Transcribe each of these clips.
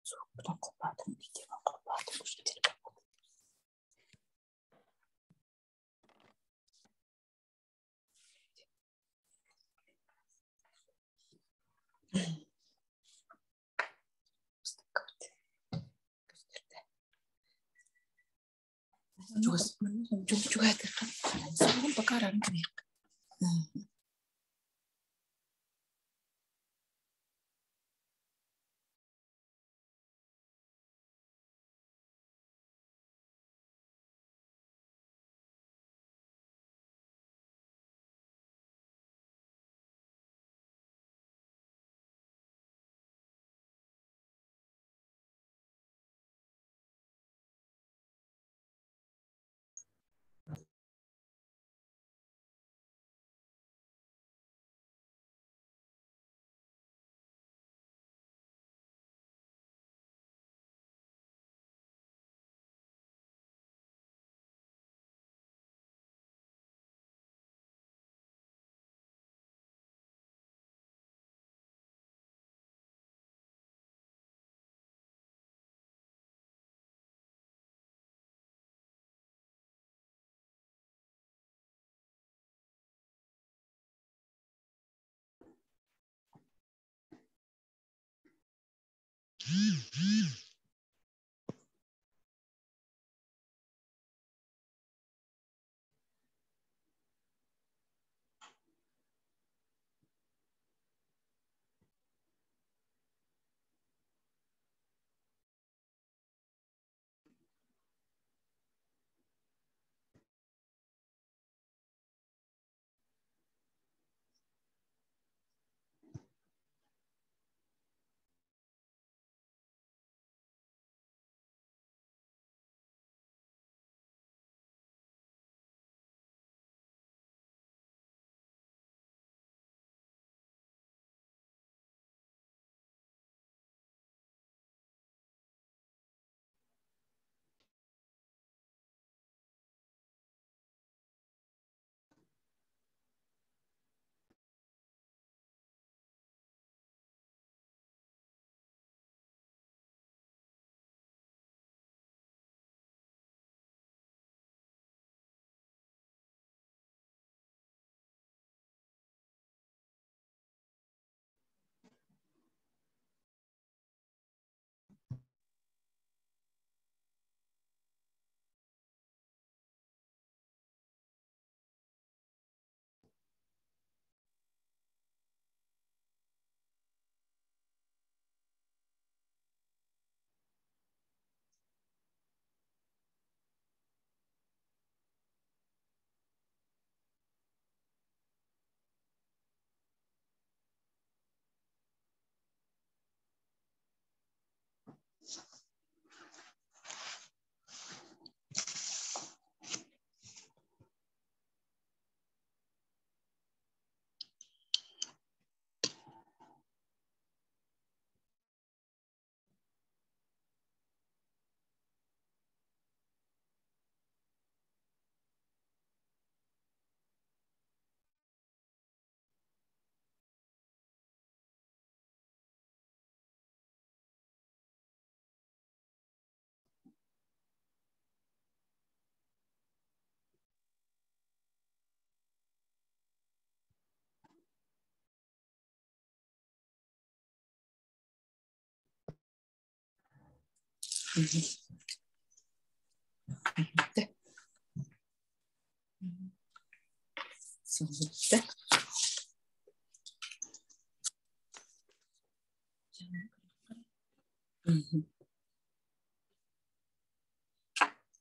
Суукпутун холбоотум, видеобун холбоотум,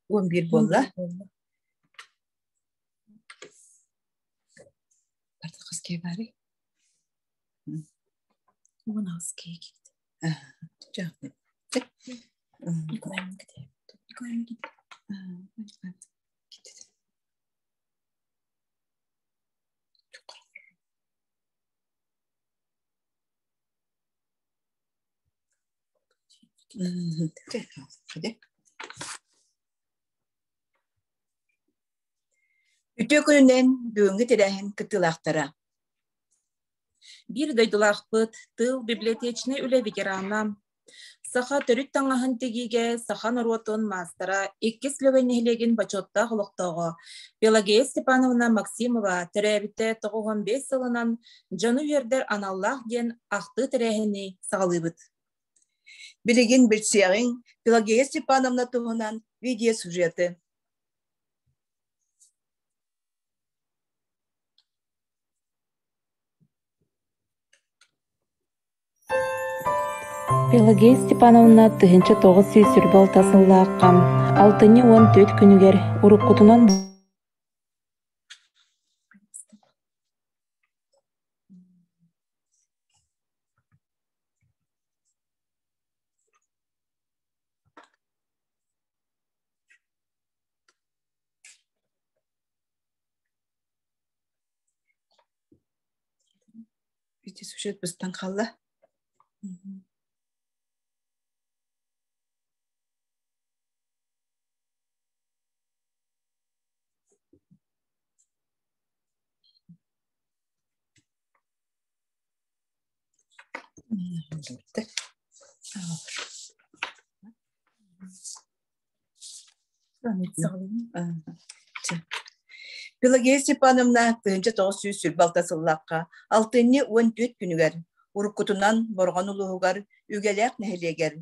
11 буолла. Барда хас киһи баарый? 18 киһи киирдэ. Николай Николай Үтүө күнүнэн бүгүҥҥү тэрээһин кыттыылаахтара. Биир дойдулаахпыт, тыыл библиотечнай үлэ ветерана. Саха төрүт таҥаһын тигиигэ саха норуотун маастара, иккис Лөгөй нэһилиэгин бочуоттаах олохтооҕо Пелагея Степановна Максимова төрөөбүтэ 95 сылынан дьону үөрдэр аналлаах диэн ахтыы тэрээһини саҕалыыбыт. Билигин билсиэҕиҥ Пелагея Степановна туһунан видеосюжеты. Пелагея Степановна 1926 сыллаахха алтынньы 14 күнүгэр уруккутунан Ити сюжет быстан хаалла. Пелагея Степановна 1926 сыллаахха алтынньы 14 күнүгэр уруккутунан Бороҕон улууһугар Үгэлээх нэһилиэгэр,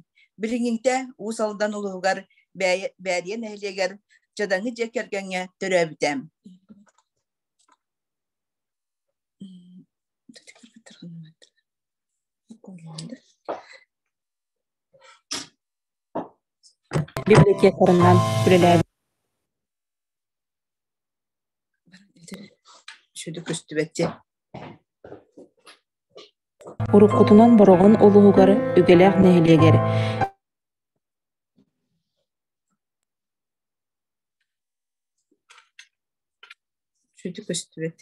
билиҥҥитэ Уус Алдан улууһугар Бээрийэ нэһилиэгэр дьадаҥы дьиэ кэргэҥҥэ төрөөбүтэ. Библиотекарынан үлэлээбит. Сүдү көстүбэт Уруккутунан Бороҕон улууһугар Үгэлээх нэһилиэгэр Сүдү көстүбэт.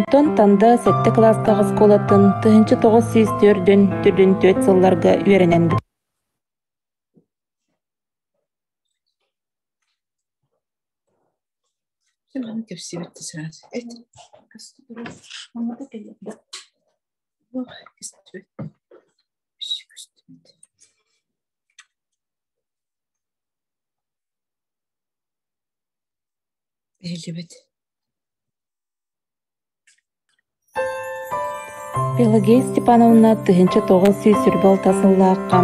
Онтон Танда сэттэ кылаастаах оскуолатын 1904 төрдүн сылларга үөрэнэн Кэпсиэбит сразу. Көстүбэт. Иһиллибит. Пелагея Степановна 1926 сыллаахха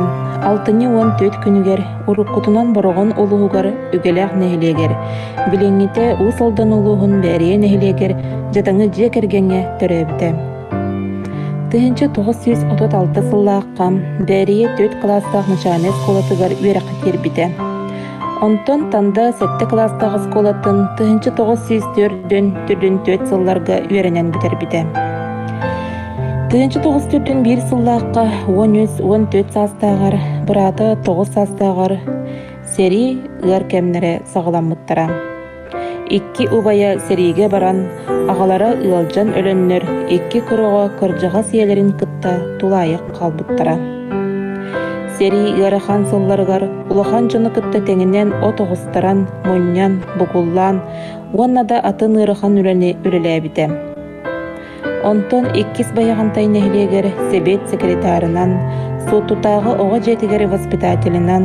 алтынньы 14 күнүгэр уруккутунан Бороҕон улууһугар Үгэлээх нэһилиэгэр, билиҥҥитэ Уус Алдан улууһун Бээрийэ нэһилиэгэр дьадаҥы дьиэ кэргэҥҥэ төрөөбүтэ. 1936 сыллаахха Бээрийэ төрт кылаастаах начальнай оскуолатыгар үөрэххэ киирбитэ. Онтон Танда сэттэ кылаастаах оскуолатын 1904 сылларга үөрэнэн бүтэрбитэ. 1941 сыллаахха 13-14 саастааҕар, быраата 9 саастааҕар сэрии ыар кэмнэрэ саҕаламмыттара. Икки убайа сэриигэ баран, аҕалара ыалдьан өлөннөр икки куруоҕа кырдьаҕас ийэлэрин кытта тулаайах хаалбыттара. Сэрии ыарахан сылларыгар улахан дьону кытта тэҥинэн от оҕустаран, мунньан, бугуллаан уонна да атын ыарахан үлэни үлэлээбитэ. Онтон иккис Байаҕантай нэһилиэгэр сэбиэт секретарынан, Суоттутааҕы оҕо дьиэтигэр воспитателинэн,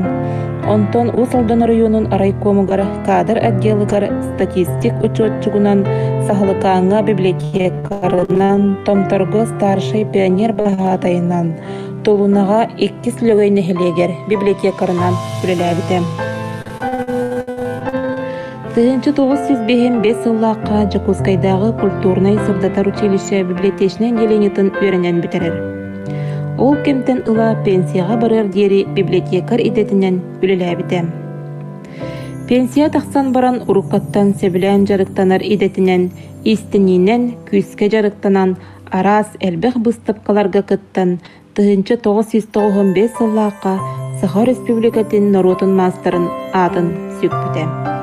онтон Уус Алдан оройуонун райкомугар кадр отделыгар статистик учуотчугунан, Саһылыкааҥҥа библиотекарынан, Томторго старшай пионер баһаатайынан, Тулунаҕа иккис Лөгөй нэһилиэгэр библиотекарынан үлэлээбитэ. 1905 сыллаахха Дьокуускайдааҕы культурнай-сырдатар училище библиотечнай отделениетын үөрэнэн бүтэрэр. Ол кэмтэн ыла пенсияҕа барыар диэри библиотекарь идэтинэн үлэлээбитэ. Пенсия тахсан баран уруккаттан сөбүлээн дьарыктанар идэтинэн, иистэниинэн күүскэ дьарыктанан араас элбэх быыстапкаларга кыттан 1995 сыллаахха Саха Республикатын норуотун маастарын аатын сүкпүтэ.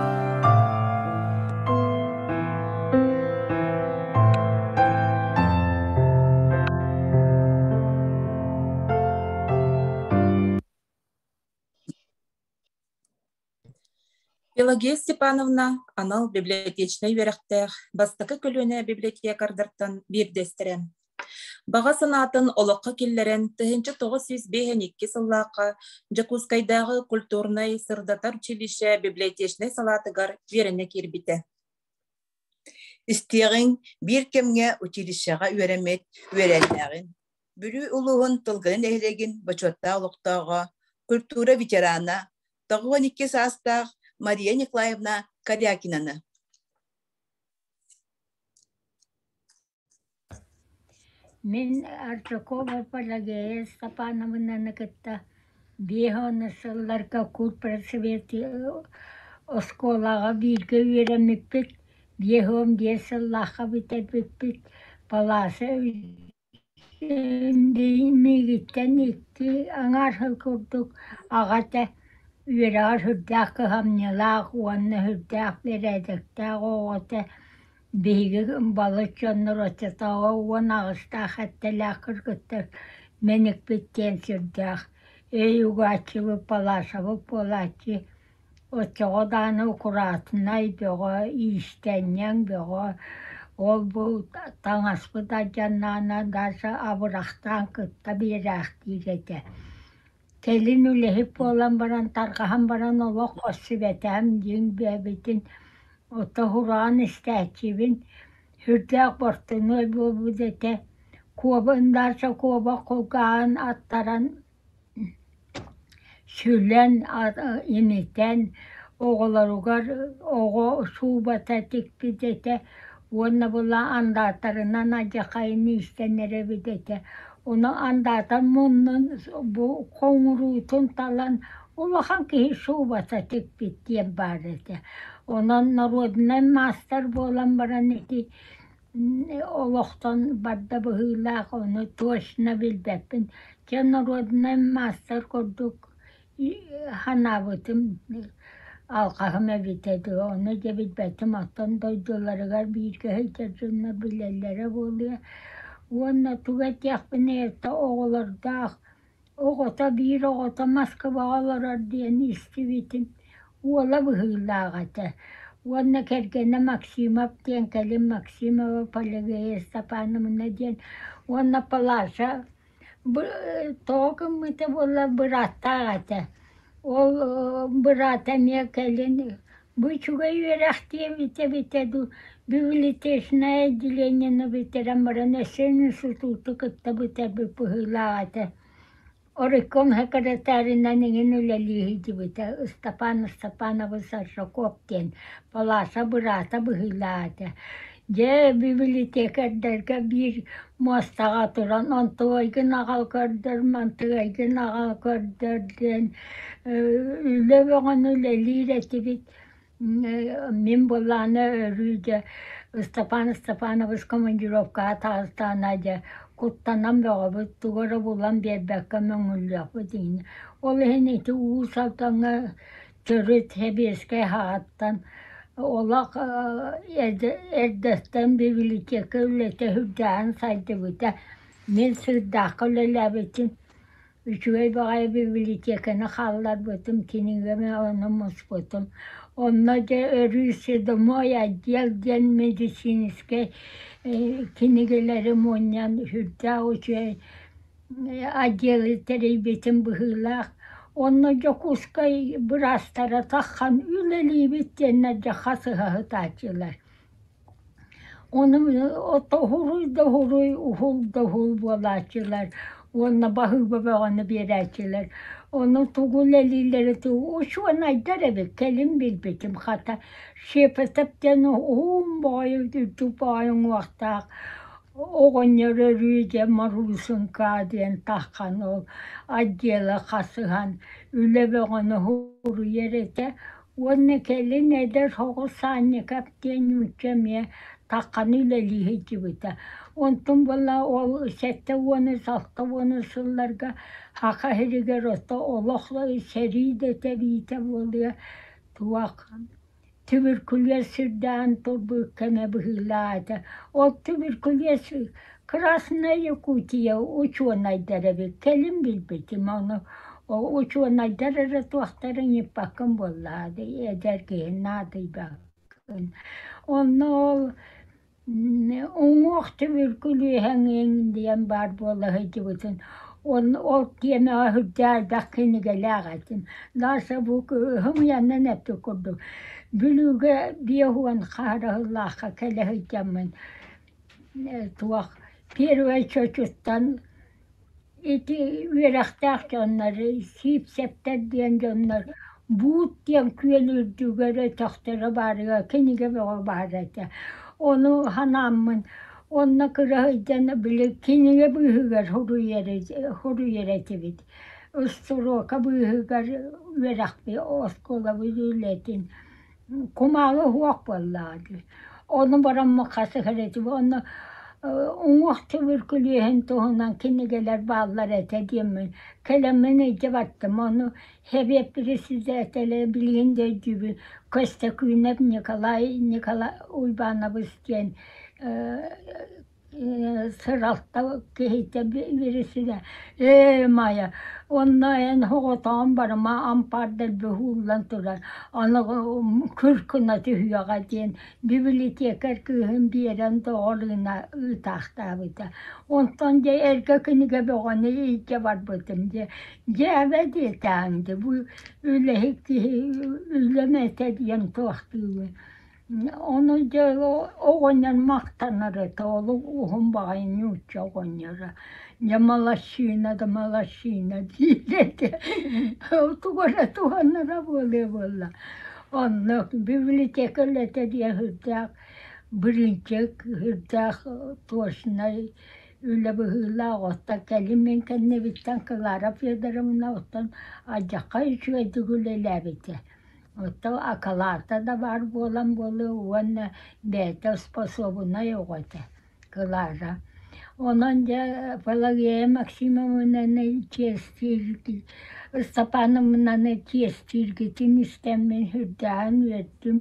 Пелагея Степановна анал библиотечнай үөрэхтээх бастакы көлүөнэ библиотекардартан биирдэстэрэ. Баҕа санаатын олоххо киллэрэн 1952 сыллаахха Дьокуускайдааҕы культурнай-сырдатар училище библиотечнай салаатыгар үөрэнэ киирбитэ. Истиэҕиҥ биир кэмҥэ училищеҕа үөрэммит үөрэннэҕин, Бүлүү улууһун Тылгыны нэһилиэгин бочуоттаах олохтооҕо, культура ветерана, 92 саастаах Мария Николаевна Корякинаны. Мин Аржакова Пелагея Степановнаны кытта 50 сылларга культпросвет оскуолаҕа бииргэ үөрэммиппит, 55 сыллаахха бүтэрбиппит, Палааса Миигиттэн икки аҥаар сыл курдук аҕа этэ, үөрэҕэр сүрдээх кыһамньылаах уонна сүрдээх бэрээдэктээх оҕо этэ. Биһиги балыс дьоннор оччотооҕу 18-таах сэттэлээх кыргыттар мэникпит диэн сүрдээх өй угааччыбыт, палашабыт буолааччы. Оччоҕо даҕаны укураатынай бөҕө, иистэнньэҥ бөҕө, ол-бу таҥаспыт алдьаннаҕына даже абырахтаан кытта биэрээхтиир этэ. Кэлин үлэһит буолан баран, тарҕаһан баран олох көрсүбэтэҕим дьиҥ бэйэбитин ото һураан истээччибин, сүрдээх бортунуой буолбут этэ. Куоба ындаача куобах кулгааҕын аттаран Сүлэн, имитэн оҕолоругар оҕо суубата тикпит этэ уонна була андаатарынан алдьархайын иистэнэр эбит этэ. Ону андаатар муннун бу хоҥуруутун талан улахан киһи суубата тикпит диэн баар этэ. Онон норуодунай маастар буолан баран ити олохтон барда быһыылаах, ону точно билбэппин. Чэ, норуодунай маастар курдук санаабытым, алҕаһым эбитэ дуу, ону дьэ билбэтим. Оттон дойдуларыгар бииргэ сылдьар дьоннор билэллэрэ буолуо. Уонна тугу этиэхпиний, это оҕолордоох Оҕото биир оҕото Москваҕа олорор диэн истибитим, уола быһыылаах этэ уонна кэргэнэ Максимов диэн кэлин Максимова Пелагея Степановна диэн уонна Палаша тоҕо гыммыта буолла бырааттаах этэ. Ол быраата эмиэ кэлин бу үчүгэй үөрэх диэбитэ эбитэ дуу, библиотечное отделениены бүтэрэн баран өссө институту кытта бүтэрбит быһыылаах этэ. Оройком секретарынан иҥин үлэлии сылдьыбыта Ыстапаан Ыстапанович Аржаков диэн Палаша быраата быһыылаах этэ. Дьэ, библиотекардарга биир муостаҕа туран онтуойгун аҕал көрдөр, мантыгайгын аҕал көрдөр диэн үлэ бөҕөнү үлэлиир этибит. Мин былаана өрүү дьэ Степан Степанович командировкаҕа таҕыстаҕына дьэ куттанан бөҕөбүт, тугу эрэ булан биэрбэккэ мөҥүллүөхпүт иһин. Ол иһин ити Уус Алдаҥҥа төрүт сэбиэскэй аһаҕаттан олох эрдэттэн библиотека үлэтэ сүрдээҕин сайдыбыта. Мин Сыырдаахха үлэлээбитим. Үчүгэй баҕайы библиотеканы хаалларбытым, кинигэни ону муспутум. Онно дьэ өрүү седьмой отдел диэн медицинскэй кинигэлэри мунньан сүрдээх үчүгэй отделы тэрийбитим быһыылаах. Онно Дьокуускай быраастара таххан үлэлиибит диэннэр дьэ хасыһа сытааччылар. Ону уһуруй да уһуруй, уһул да уһул буолааччылар уонна баһыыба бөҕөнү биэрээччилэр. Ону тугу үлэлииллэрэ тугу учуонайдар эбит, кэлин билбитим хата. Шепетов диэн уһун баҕайы үрдүк баҕайы уҥуохтаах оҕонньор өрүү дьэ Моруусуҥкаа диэн таххан ол отдела хасыһан үлэ бөҕөнү уһуруйар этэ Уонна кэлин эдэр соҕус Санников диэн нуучча эмиэ тахханы үлэлии сылдьыбыта. Онтон буолла ол 70-ус, 60-ус сылларга Саха сиригэр ото олох сэрии да тэбиитэ буолуо туох түбүркүлүөс сүрдээн турбут кэмэ быһыылаах этэ. Ол түбүркүлүөс Красная Якутия учуонайдар эбит. Кэлин билбитим ону. Учуонайдар эрэ туохтарын ыйыппаккын буоллаҕа дии, эдэр киһи наадыйбаккын. Онно ол Уҥуох түбүркүлүөһэҥиҥ диэн баар буола сылдьыбытын ол тиэмэҕэ сүрдээх элбэх кинигэлээх этим. Даша бу хомуйаннан эппит курдук Бүлүүгэ 50 хаарыһыллаахха кэлэ сылдьаммын туох первай чочуттан ити үөрэхтээх дьоннор Сиипсэптэр диэн дьоннор Буут диэн күөл үрдүгэр өтөхтөрө баарыгар кинигэ бөҕө баар этэ. Ону санааммын онно кыра сылдьан били кинигэ быыһыгар суруйар этибит. Устуруока быыһыгар үөрэхпит оскуолабыт үлэтин кумааҕы уһуох буоллаҕа дии. Ону бараммыт хасыһар этибит. Онно уҥуох түбүркүлүөһүн туһунан кинигэлэр бааллар этэ диэммин кэлэммин илдьэ бардым. Ону Сэбиэт председателэ билигин да өйдүүбүн Көстөкүүнэп Николай Николай Уйбаанабыс диэн сыралта киһитэ биирисинэ ээ Маайа онно эн оҕотоон барыма ампаар дэлби уһууллан турар аны күр гына түһүөҕэ диэн бибилитиэкэр кыыһын биэрэн доҕор гына ыытаахтаабыта онтон дьэ эргэ кинигэ бөҕөнү илдьэ барбытым дьэ дьээбэ диэтэҕиҥ дии бу үлэһит киһи үлэм этэ диэн туохтуубун. Ону дьэ оҕонньор махтанар этэ, олус уһун баҕайы нуучча оҕонньоро. Дьэ малашина да малашина диир этэ. Тугу эрэ туһанара буолуо буолла. Оннук библиотека үлэтэ диэн сүрдээх бырыынчык, сүрдээх точнай үлэ быһыылаах. Оттон кэлин мин кэннибиттэн Клара Федоровна оттон алдьархай үчүгэйдик үлэлээбитэ. Оттон акылаата да баар буолан буолуо уонна бэйэтэ способунай оҕо этэ Клара. Онон дьэ Пелагея Максимовнаны чиэстииргит, Степановнаны чиэстииргитин истэммин сүрдээҕин үөрдүм.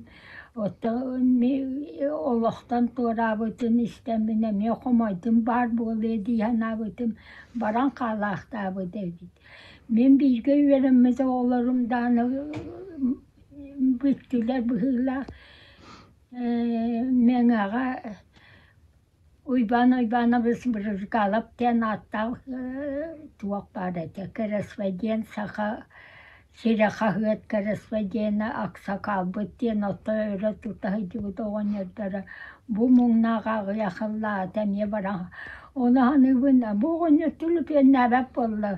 Оттон олохтон туораабытын истэммин эмиэ хомойдум, баар буолуо дии санаабытым, баран хаалаахтаабыт эбит. Мин бииргэ үөрэммит оҕолорум даҕаны бүттүлэр быһыылаах Мэҥэҕэ Уйбаан Уйбаанабыс Брызгалов диэн ааттаах туох баар этэ кэрэспэдьиэн Саха сирэ хаһыат кэрэспэдьиэнэ аксакаалбыт диэн оттон өрө тута сылдьыбыт оҕонньордоро бу муҥнаах аҕыйах сыллааҕыта эмиэ баран ону саныыбын бу оҕонньор түлүпүөннээбэт буолла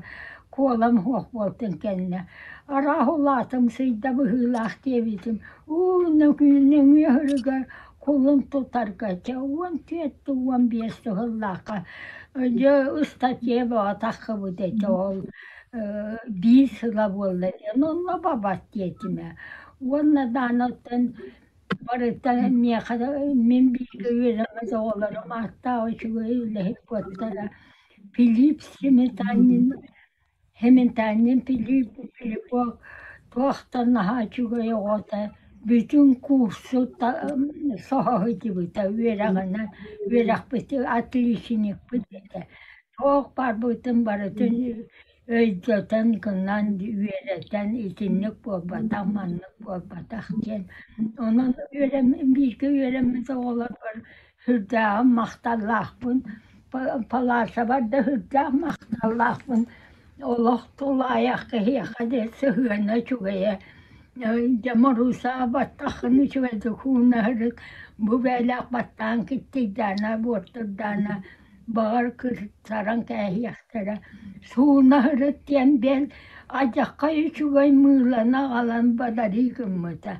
куолам суох буолтун кэннэ арааһа улаатымсыйда быһыылаах диэбитим уу нөҥүө ыһырыгар кулун тутарга чэ 14 15 сыллаахха дьэ ыстатыйа бөҕө таххыбыт этэ ол биир сыла буолла диэн онно бабат диэтим ээ уонна даҕаны оттон барыта миэхэ мин бииргэ үөрэммит оҕолорум ааттаах үчүгэй үлэһит буоттара Филипп Сметанин Хементанин Филипп Филиппов туохтан наһаа үчүгэй оҕо этэ бүтүн курсу соһо сылдьыбыта үөрэҕинэн үөрэхпит отличникпыт этэ туох барбытын барытын өйдөтөн гынан үөрэтэн итинник буолбатах маннык буолбатах диэн онон бииргэ үөрэммит оҕолорбор сүрдээҕин махталлаахпын Палаасабар да сүрдээх махталлаахпын олох тулаайах киһиэхэ диэн сыһыана үчүгэйэ дьэ Морууса баттаххын үчүгэйдик уунаһырыт бу бэйэлээх баттаан киттийдээнэ буортурдаана баҕар кыртаран кээһиэхтэрэ суунаһырыт диэн бэл адьаххай үчүгэй мыыланы аҕалан бадарыы гыммыта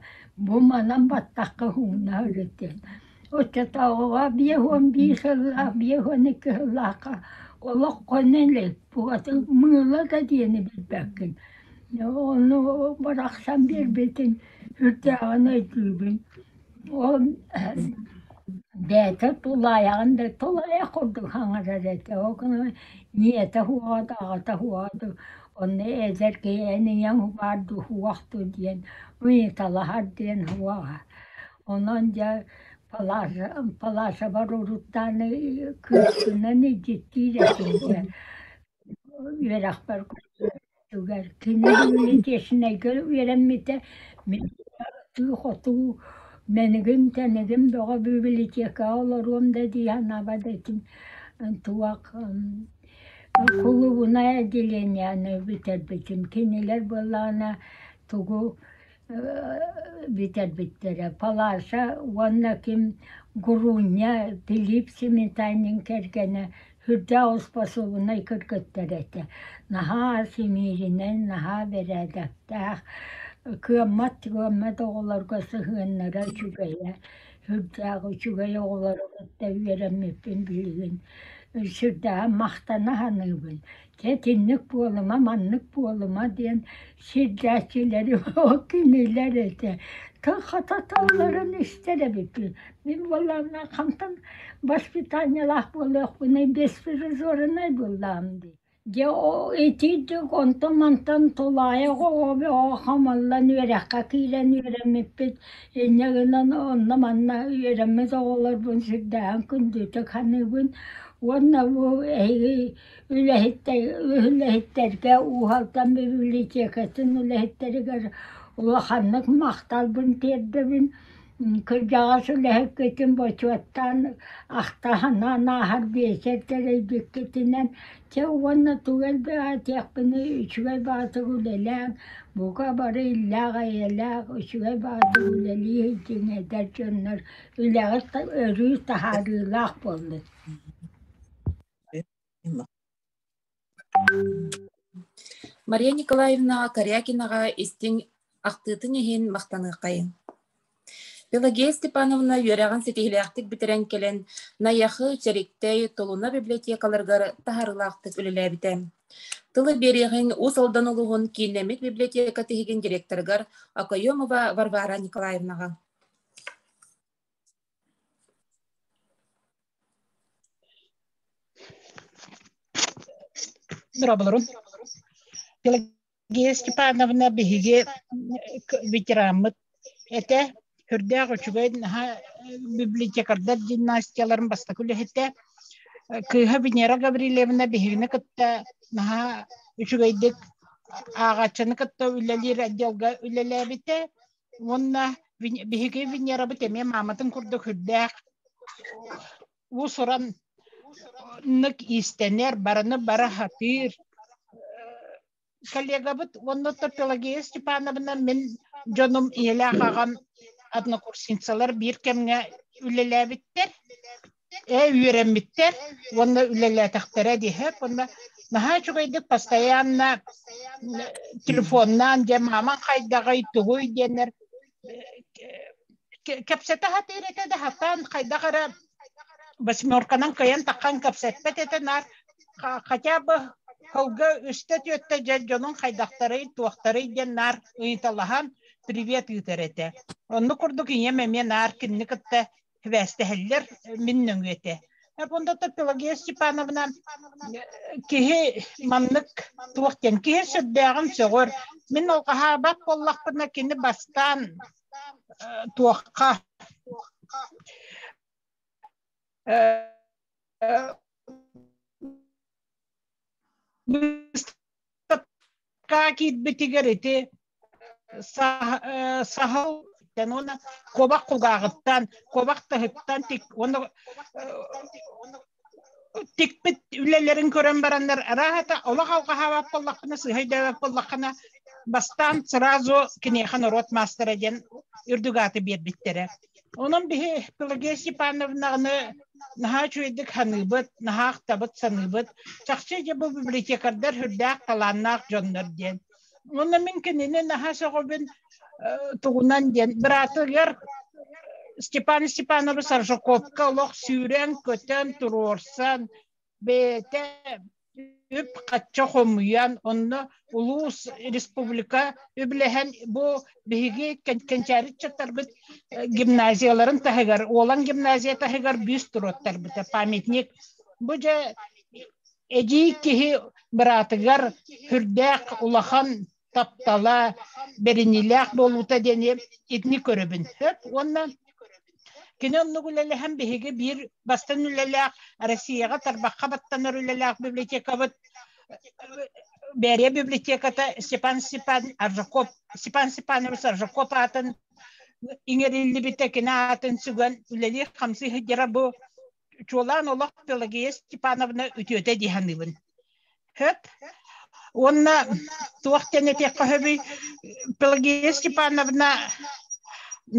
бу манан баттахха уунаһырыт диэн Оччотооҕуга 51 сыллаах, 52 сыллаахха олох хоно илик, букатын мыыла да диэни билбэккин. Ону барахсан биэрбитин сүрдээҕин өйдүүбүн. Ол бэйэтэ тулаайаҕын да тулаайах курдук саҥарар этэ. Ол гынан ийэтэ суоҕа да, аҕата суоҕа да, онно эдэр киһи эн ийэҥ баар дуу, суох дуу диэн ыйыталаһар диэн суоҕа. Онон дьэ Палашабар уруттаан кыыспынан илдьиттиир этим дьэ үөрэхпэр кини библиотечнайга үөрэммитэ мин сытыы-хотуу Мэнигим-тэнигим бөҕө библиотекаҕа олоруом да дии санаабат этим. Туох кулуубунай отделениены бүтэрбитим. Кинилэр буоллаҕына тугу бүтэрбиттэрэ. Палаша уонна ким Груня Филипп Сметанин кэргэнэ сүрдээх успособунай кыргыттар этэ. Наһаа симииринэй, наһаа бэрээдэктээх, кыаммат-кыаммат оҕолорго сыһыаннара үчүгэйэ, сүрдээх үчүгэй оҕолору кытта үөрэммиппин билигин сүрдээҕин махтана саныыбын. Дьэ итинник буолума, маннык буолума диэн сирдээччилэри кинилэр этэ. Хата тылларын истэр эбиппин. Мин буоллаҕына хантан воспитаниелаах буолуохпунуй, беспризорнай буоллаҕым дии. Дьэ итиитик онтон-мантан тулаайах оҕо бөҕө хомуллан үөрэххэ киирэн үөрэммиппит. Инньэ гынан онно-манна үөрэммит оҕолорбун сүрдээҕин күндүтүк саныыбын. Уонна бу эһиги үлэһиттэргэ Уһалтан библиотекатын үлэһиттэригэр улаханнык махталбын тиэрдэбин. Кырдьаҕас үлэһиккитин бочуоттаан ахта-санаан ааһар биэчэр тэрийбиккитинэн чэ уонна тугу элбэҕи этиэхпиний үчүгэй баҕатык үлэлээҥ, бука бары иллээх-эйэлээх үчүгэй баҕатык үлэлии сылдьыҥ эдэр дьоннор үлэҕит өрүү таһаарыылаах буоллун. Мария Николаевна Корякинаҕа истиҥ ахтыытын иһин махтаныаххайыҥ. Пелагея Степановна үөрэҕин ситиһиилээхтик бүтэрэн кэлэн, Найахы, Чэриктэй, Тулуна библиотекаларыгар таһаарыылаахтык үлэлээбитэ. Тылы биэриэҕиҥ Уус Алдан улууһун кииннэммит библиотека тиһигин директорыгар Окоемова Варвара Николаевнаҕа. Дорооболорун. Пелагея Степановна биһиги ветераммыт этэ. Үрдээх үчүгэй наһаа библиотекардар династияларын бастакы үлэһитэ. Кыыһа Венера Гаврильевна биһигини кытта наһаа үчүгэйдик ааҕааччыны кытта үлэлиир отделга үлэлээбитэ. Уонна биһиги Венерабыт эмиэ мааматын курдук үрдээх уус-уран нык иистэнэр, барыны бара сатыыр коллегабыт уонна Пелагея Степановна мин дьонум ийэлээх аҕам однокурсницалар биир кэмҥэ үлэлээбиттэр Ээ үөрэммиттэр уонна үлэлээтэхтэрэ диэһэп уонна наһаа үчүгэйдик постоянно телефоннаан дьэ маамаҥ хайдаҕый тугуй диэннэр кэпсэтэ сатыыр этэ да хатаан хайдах эрэ восьмерканан кыайан таххан кэпсэппэт этэ наар хотя бы сылга үстэ-түөртэ дьэ дьонуҥ хайдахтарый туохтарый диэн наар ыйыталаһан привет ыытар этэ. Оннук курдук ийэм эмиэ наар кинини кытта сибээстэһэллэр мин нөҥүө этэ. Ондото Пелагея Степановна киһи маннык туох диэн киһи сүрдээҕин сөҕөр. Мин алҕаһаабат буоллахпына кини бастаан туохха киирбитигэр ити саһыл уонна куобах кулгааҕыттан, куобах таһыттан уонна тикпит үлэлэрин көрөн бараннар арааһата олох алҕаһаабат буоллаххына, сыыһа өйдөөбөт буоллаххына, бастаан сразу киниэхэ норуот маастара диэн үрдүк ааты биэрбиттэрэ. Онон биһи Пелагея Степановнаҕаны наһаа үчүгэйдик саныыбыт, наһаа ахтабыт, саныыбыт. Чахчы дьэ бу библиотекардар сүрдээх талааннаах дьоннор диэн. Уонна мин кинини наһаа сөҕөбүн тугунан диэн быраатыгар Степан Степанович Аржаковка олох сүүрэн-көтөн, туруорсан, бэйэтэ үп-хачча хомуйан, онно улуус, республика үбүлэһэн бу биһиги кэнчээри ыччаттарбыт гимназияларын таһыгар, Уолан гимназия таһыгар бюст туруоттарбыта, памятник. Бу дьэ эдьиий киһи быраатыгар сүрдээх улахан таптала, бэриниилээх буолуута диэни итини көрөбүн. Сөп уонна кини оннук үлэлэһэн биһиги биир бастан үлэлээх Россияҕа тарбахха баттанар үлэлээх библиотекабыт Бээрийэ библиотеката Степан Степан Аржаков Степан Степанович Аржаков аатын иҥэриллибитэ кини аатын сүгэн үлэлии хамсыы сылдьара бу чуолаан олох Пелагея Степановна үтүөтэ дии саныыбын. Хөп. Уонна туох диэн этиэххэ сөбүй Пелагея Степановна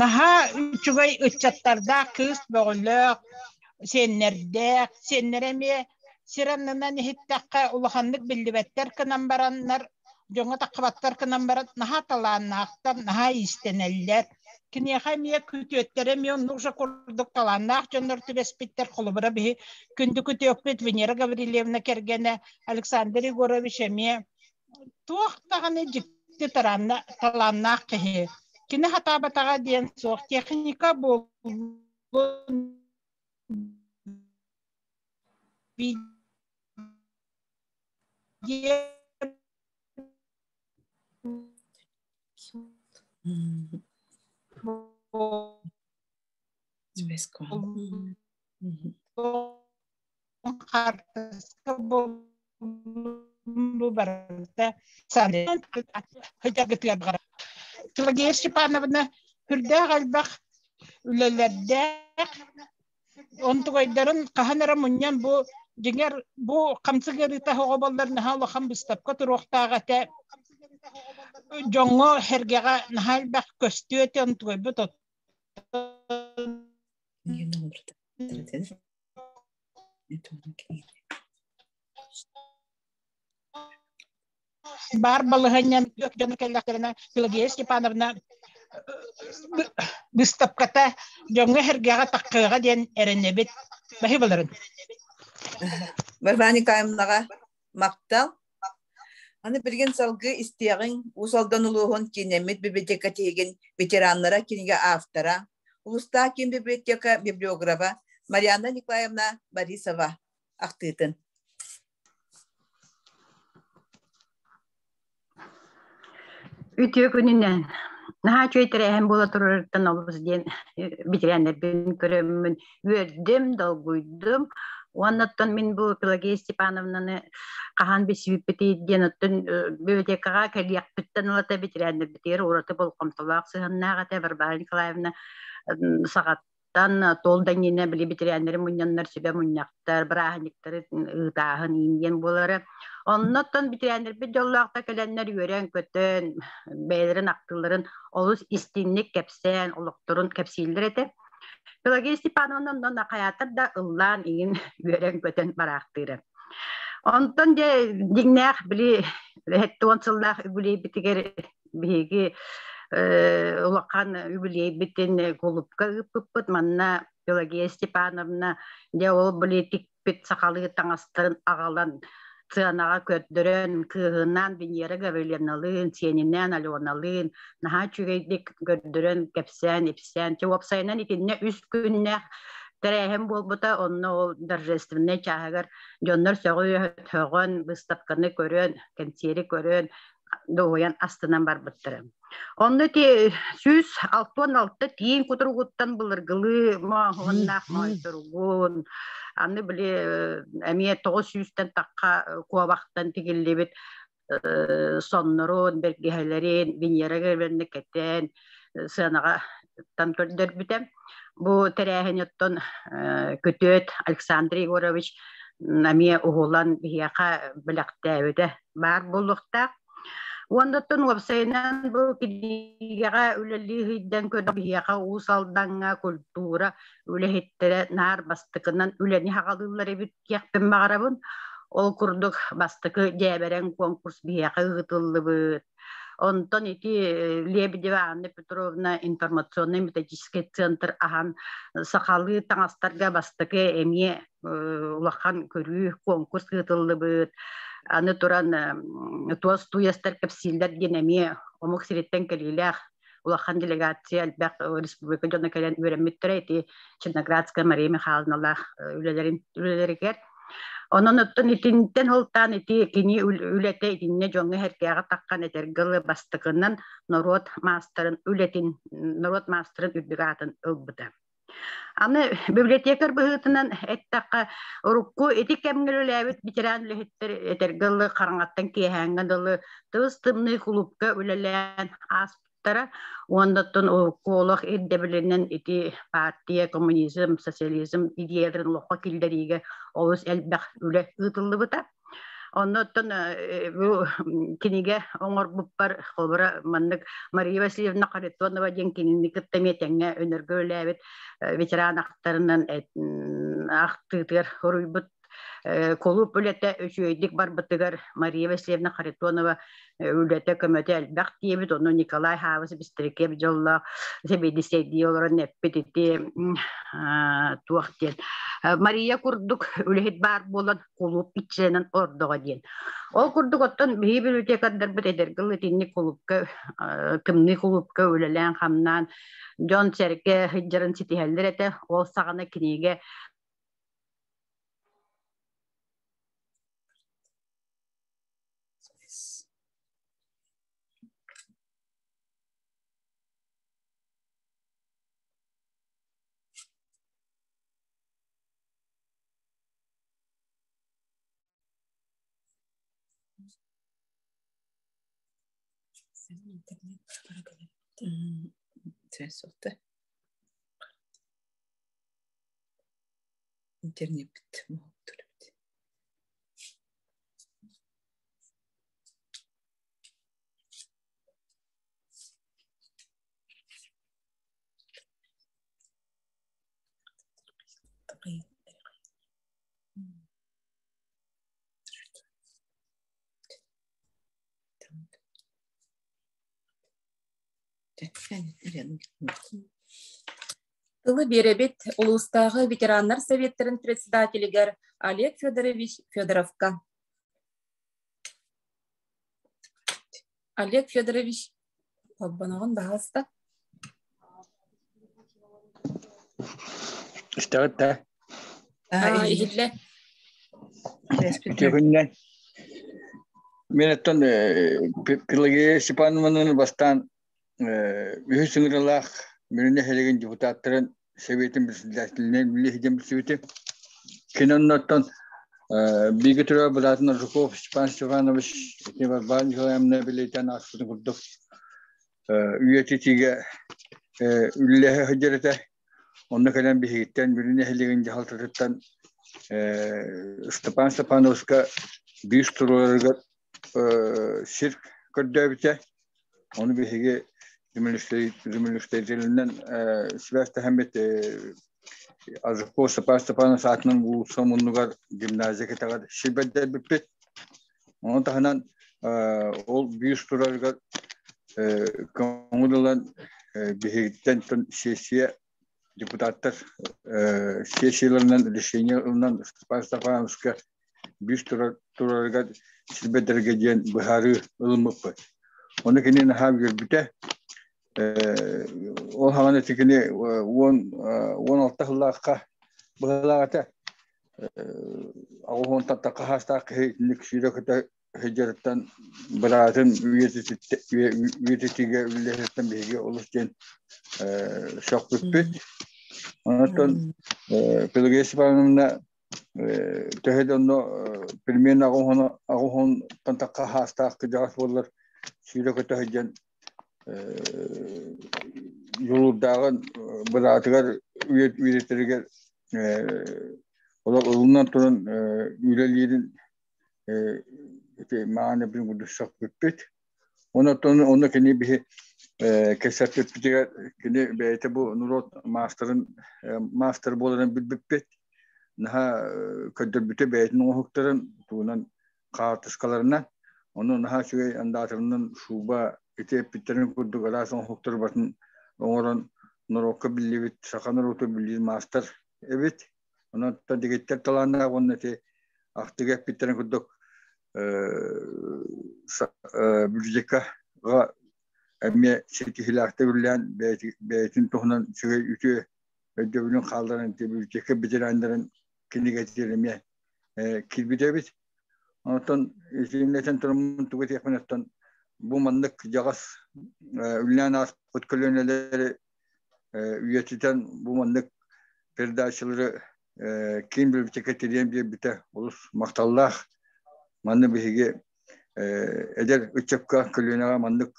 наһаа үчүгэй ыччаттардаах кыыс бөҕөлөөх, сиэннэрдээх, сиэннэрэ эмиэ сир аннынан иһиттэххэ улаханнык биллибэттэр гынан бараннар дьоҥҥо таххыбаттар гынан баран наһаа талааннаахтар, наһаа иистэнэллэр. Киниэхэ эмиэ күтүөттэрэ эмиэ оннук же курдук талааннаах дьоннор түбэспиттэр. Холобура биһи күндү күтүөппүт Венера Гаврильевна кэргэнэ Александр Егорович эмиэ туох даҕаны дьикти талааннаах киһи. Кини хатаабатаҕа диэн суох. Техника буоллун хаартыска бу барыта Пелагея Степановна үрдээх элбэх үлэлэрдээх онтугайдарын хаһан эрэ мунньан бу дьиҥэр бу хамсык ыарыыта оҕо боллар наһаа улахан быыстапка туруохтаах этэ дьоҥҥо сэргэҕэ наһаа элбэх көстүө этэ онтугайбыт Баар балаһыанньан дьону кэллэхтэринэ Пелагея Степановна быыстапката дьоҥҥо-сэргэҕэ таххыаҕа диэн эрэнэбит. Баһы баларын. Варвара Николаевнаҕа махтал. Аны билигин салгыы истиэҕиҥ Уус Алдан улууһун кииннэммит библиотека тиһигин ветераннара кинигэ автора, улуустаах киин библиотека библиографа Марианна Николаевна Борисова ахтыытын. Үтүө күнүнэн. Наһаа үчүгэй тэрээһин буола турарыттан олус диэн битэрээннэрбин көрөммүн үөрдүм, долгуйдум. Уонна оттон мин бу Пелагея Степановнаны хаһан билсибиппитий диэн оттон библиотекаҕа кэлиэхпиттэн ылата битэрээннэрбитигэр ураты болҕомтолоох сыһыаннаах этэ Варвара Николаевна саҕат Тан тол да иннинэ били бэтэрээннэри мунньаннар сүбэ мунньахтар, бырааһынньыктары ыытааһын иин буолара. Оннуттан бэтэрээннэрбит дьоллоохто кэлэннэр үөрэн-көтөн, бэйэлэрин ахтыыларын олус истиҥник кэпсээн, олохторун кэпсииллэр этэ. Пелагея Степановна онно хайаатар да ыллаан иҥин үөрэн-көтөн бараахтыыра. Онтон дьэ дьиҥнээх били 70 сыллаах үбүлүөйбүтүгэр биһиги улахан үбүлүөйбүтүн кулуупка ыыппыппыт. Манна Пелагея Степановна дьэ ол били тикпит сахалыы таҥастарын аҕалан сыанаҕа көрдөрөн, кыыһынаан Венера Гаврильевналыын, сиэнинээн Аленалыын наһаа үчүгэйдик көрдөрөн, кэпсээн, ипсээн. Чэ, уопсайынан итиннэ үс күннээх тэрээһин буолбута. Онно ол торжественнай чааһыгар дьоннор сөҕү-сөҕөн, быыстапканы көрөн, кэнсиэри көрөн, дуоһуйан астынан барбыттара. Онно ити 166 тииҥ кутуругуттан былыргылыы моһуоннаах моойторугун, аны били эмиэ 900-тэн тахха куобахтан тигиллибит соннорун, бэргэһэлэрин Венера Гавриловна кэтэн сыанаҕа тан көрдөрбүтэ. Бу тэрээһин оттон күтүөт Александр Егорович эмиэ уһулан биһиэхэ бэлэхтээбитэ баар буолуохтаах. Уонна уопсайынан бу кинигэҕэ үлэлии сылдьан көрө биһиэхэ Уус Алдаҥҥа культура үлэһиттэрэ наар бастакынан үлэни хаҕалыыллар эбит диэхпин баҕарабын. Ол курдук бастакы дьээбэрэҥ конкурс биһиэхэ ыытыллыбыт. Онтон ити Лебедева Анна Петровна информационнай методическай центр аһан сахалыы таҥастарга бастакы эмиэ улахан көрүү конкурс ыытыллыбыт. Аны туран туос туйастар кэпсииллэр диэн эмиэ омук сириттэн кэлиилээх улахан делегация элбэх республика дьоно кэлэн үөрэммиттэрэ ити Черноградская Мария Михайловналаах үлэлэрин үлэлэригэр. Онон оттон итинтэн ылтаан ити кини үлэтэ итиннэ дьоҥҥо эркээҕи таххан этэргэ дылы бастакынан норуот маастарын үлэтин норуот маастарын үрдүк аатын ылбыта. Аны библиотекарь быһыытынан эттэххэ, урукку ити кэмҥэ үлэлээбит ветеран үлэһиттэр этэргэ дылы хараҥаттан киэһээҥҥэ дылы тыс тымныы кулуупка үлэлээн ааспыттара. барбыттара. Уоннаттан олох ирдэбилинэн ити партия, коммунизм, социализм идеяларын олоххо киллэриигэ олус элбэх үлэ ыытыллыбыта. Оннуттан бу кинигэ оҥорбуппар холобура маннык Мария Васильевна Харитонова диэн кинини кытта эмиэ тэҥҥэ өнөргө үлээбит ветеран ахтарынан ахтыытыгар суруйбут. Кулууп үлэтэ үчүгэйдик барбытыгар Мария Васильевна Харитонова үлэтэ көмөтө элбэх диэбит. Ону Николай Хаабыс Бистрикев дьоллоох сэбиэдиссэйдии олорон эппит ити туох диэн. Мария курдук үлэһит баар буолан кулууп иччилэнэн ордоҕо диэн. Ол курдук оттон биһи библиотекардарбыт эдэргэ итинник кулуупка тымныы кулуупка үлэлээн-хамнаан дьон-сэргэ сылдьарын ситиһэллэр этэ. Ол саҕана кинигэ Интернеппит Тылы биэрэбит улуустааҕы ветераннар советтарын председателигэр Олег Федорович Федоровка. Олег Федорович, холбоноҕун баһаалыста. Истэҕит да? Иһиллэ. Үтүө күнүнэн. Мен оттон Пелагея Степановнаны бастаан үһүс ыҥырыылаах Мүрү нэһилиэгин депутаттарын Сэбиэтин председателинэн үлэлиһидэн билсибитим. Кини оннуттан бииргэ төрөөбүт быраатын Жуков Степан Степанович ити Варвара Николаевна билиитэн ааспытын курдук үйэтитиигэ үлэлэһэ сылдьар этэ. Онно кэлэн биһигиттэн Мүрү нэһилиэгин дьаһалтатыттан Степан Степановичка биир туруорарыгар сир көрдөөбүтэ. Ону биһиги землеустроителинэн сибээстэһэммит Азыков Степан Степанович аатынан уулусса муннугар гимназия кэтэҕэр сир бэрдэрбиппит. Ону таһынан ол бүүс турарыгар көҥүл ылан биһигиттэн сессия депутаттар сессияларынан решение ылынан Степан Степановичка бүүс турарыгар сирбэдэргэ диэн быһаарыы ылыммыппыт. Ону кини наһаа үөрбүтэ. Ол хаҕана ити кини 16 сыллаахха быһыылаах этэ. Аҕыс тахха хаастаах киһи итинник сүүрэ-көтө сылдьарыттан быраатын үйэтитиигэ үлэлэһиттэн биһиги олус диэн сөхпүппүт. Онтон Пелагея Степановна төһө да онно пельмен аҕыһын тахха хаастаах кыдьаҕас буоллар сүүрэ-көтө сылдьан дьулуурдааҕын быраатыгар үөрэтэригэр олох ылынан туран үлэлиирин ити мааны бин курдук сөхпүппүт. Онон онно кини биһи кэпсэппиппитигэр кини бэйэтэ бу норуот маастарын маастар буоларын билбиппит. Наһаа көрдөрбүтэ бэйэтин оҥоһуктарын тугунан хаартыскаларынан. Ону наһаа үчүгэй андаатарынан шуба ити эппиттэрин курдук араас оҥоһуктары батын оҥорон норуокка биллибит саха норуоту биллиир маастар эбит. Онон дэгиттэр талааннаах уонна ити ахтыга эппиттэрин курдук библиотекаҕа эмиэ ситиһиилээхтик үлэлээн бэйэтин туһунан үчүгэй үтүө өйдөбүлүн хаалларан библиотека ветераннарын кинигэтигэр эмиэ киирбит эбит. Онтон итиннэтэн тураммын тугу этиэхпин оттон бу маннык дьаҕас үлэлээн ааспыт көлүөнэлэри үйэтитэн бу маннык передачалары киин библиотека тириэн биэрбитэ олус махталлаах. Манна биһиги эдэр ыччакка көлүөнэҕэ маннык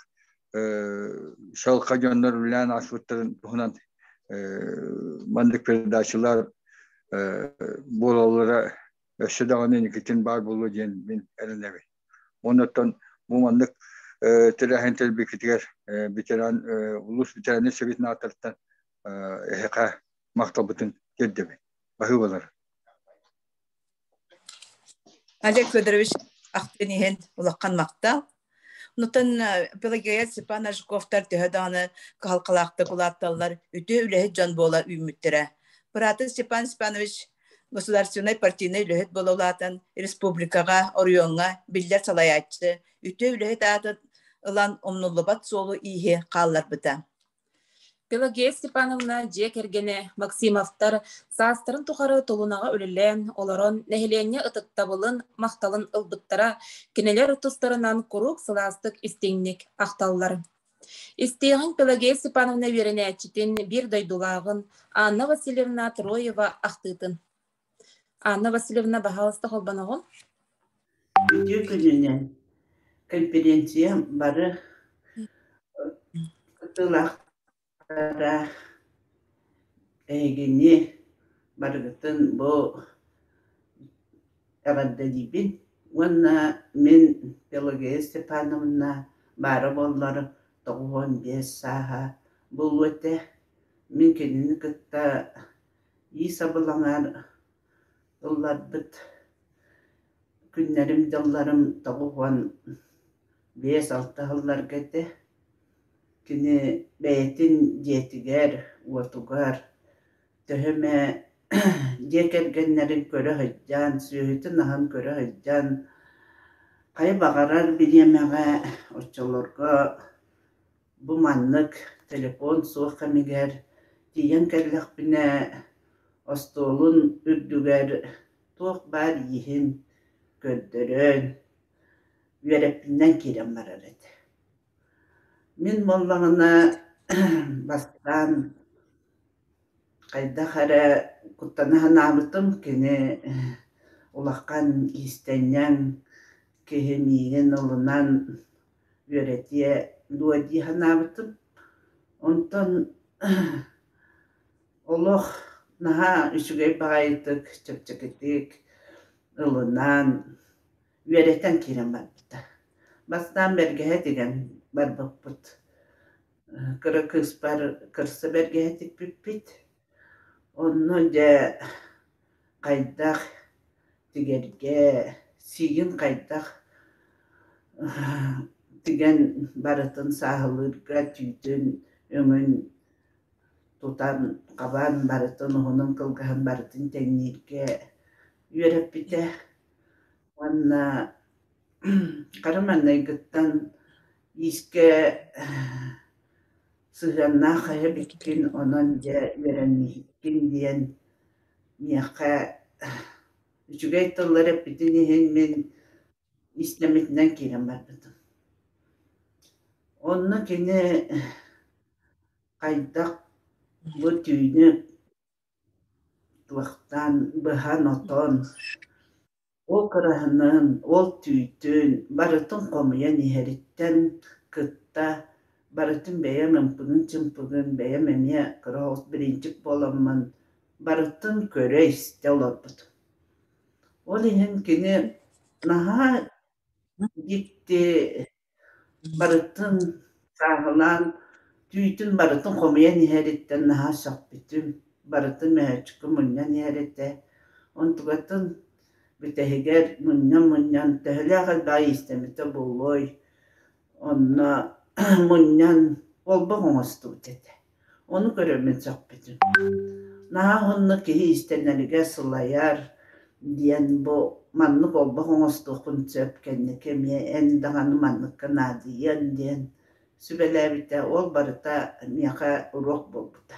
Шалха дьоннор үлээн ааспыттарын туһунан маннык передачалар буолаллара өссө даҕаны инникитин баар буолуо диэн мин эрэнэбин. Оннуттан бу маннык тэрээһин тэрбикитигэр ветеран улуус ветераннар советын ааттарыттан эһиэхэ махталбытын тиэрдэбин. Баһыыбалар. Олег Федорович ахтын иһин улахан махтал. Онтон Пелагея Степановна Жуковтар төһө даҕаны кыһалҕалаахтык улаатталлар, үтүө үлэһит дьон буола үүммүттэрэ. Быраатын Степан Степанович государственнай партийнай үлэһит буола улаатан, республикаҕа, оройуоҥҥа биллэр салайааччы, үтүө үлэһит аатын ылан умнуллубат суолу-ииһи хаалларбыта. Пелагея Степановна дьиэ кэргэнэ Максимовтар саастарын тухары Тулунаҕа үлэлээн олорон нэһилиэнньэ ытыктабылын, махталын ылбыттара, кинилэр тустарынан куруук сылаастык истиҥник ахталлар. Истиэҕиҥ Пелагея Степановна үөрэнээччитин биир дойдулааҕын Анна Васильевна Троева ахтыытын. Анна Васильевна, баһаалыста холбоноҕун. Үтүө күнүнэн конференция бары кыттыылаахтара эһигини барыгытын бу эҕэрдэлиибин уонна мин Пелагея Степановна баара буоллар 95 сааһа буолуо этэ. Мин кинини кытта иис абылаҥар ылларбыт күннэрим-дьылларым 95-6 сылларга этэ. Кини бэйэтин дьиэтигэр, уотугар төһө эмэ дьиэ кэргэннэрин көрө сылдьан, сүөһүтүн аһын көрө сылдьан, хайа баҕарар бириэмэҕэ оччолорго бу маннык телефон суох кэмигэр тиийэн кэллэхпинэ остуолун үрдүгэр туох баар ииһин көрдөрөн, үөрэппинэн киирэн барар этэ. Мин буоллаҕына бастаан хайдах эрэ куттана санаабытым, кини улахан иистэнньэҥ киһи миигин ылынан үөрэтиэ дуо дии санаабытым. Онтон олох наһаа үчүгэй баҕайытык, чэпчэкитик ылынан, үөрэтэн киирэн барбыта. Бастаан бэргэһэ тигэн барбыппыт. Кыра кыыспар кырса бэргэһэ тикпиппит. Онно дьэ хайдах тигэргэ, сиигин хайдах тигэн барытын сааһылыырга түүтүн, өҥүн тутан, хабан барытын уһунун кылгаһын барытын тэҥнииргэ үөрэппитэ. Уонна хара маҥнайгыттан иискэ сыһыаннаах хайа эбиккин, онон дьэ үөрэнииһиккин диэн миэхэ үчүгэй тыллар эппитин иһин мин истэммитинэн киирэн барбытым. Онно кини хайдах бу түүнү туохтаан быһан-отон Ол кыраһынын, ол түүтүн барытын хомуйан иһэриттэн кытта барытын бэйэм ымпыгын-чымпыгын бэйэм эмиэ кыра оҕус бириинчик буоламмын барытын көрө-истэ олорбутум. Ол иһин кини наһаа дьикти барытын сааһылаан түүтүн барытын хомуйан иһэриттэн наһаа сөхпүтүм, барытын мөһөөччүккэ мунньан иһэр этэ. Онтукатын бүтэһигэр мунньан-мунньан төһөлөөх элбэҕи иистэммитэ буолуой, онно мунньан олбох оҥостубут этэ. Ону көрөммүн сөхпүтүм. Наһаа уһуннук киһи иистэнэригэр сылайар диэн бу маннык олбох оҥостуоххун сөп кэнники эмиэ эн даҕаны манныкка наадыйыаҥ диэн сүбэлээбитэ. Ол барыта миэхэ уруок буолбута.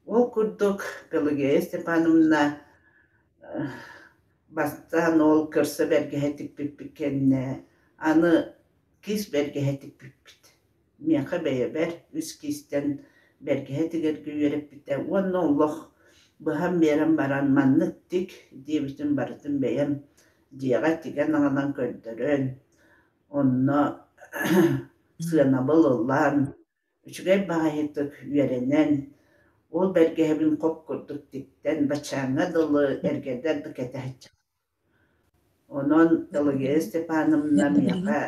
Ол курдук Пелагея Степановна бастаан ол көрсө бэргэһэ тикпиппит кэннэ аны кис бэргэһэ тикпиппит. Миэхэ бэйэбэр үс киистэн бэргэһэ тигэргэ үөрэппитэ уонна олох быһан биэрэн баран маннык тик диэбитин барытын бэйэм дьиэҕэ тигэн аҕалан көрдөрөн, онно сыанабыл ылан, үчүгэй баҕайытык үөрэнэн, ол бэргэһэбин хоп курдук тиктэн, баччааҥҥа дылы эргэрдэр да кэтэһэччи. Онон Пелагея Степановна миэхэ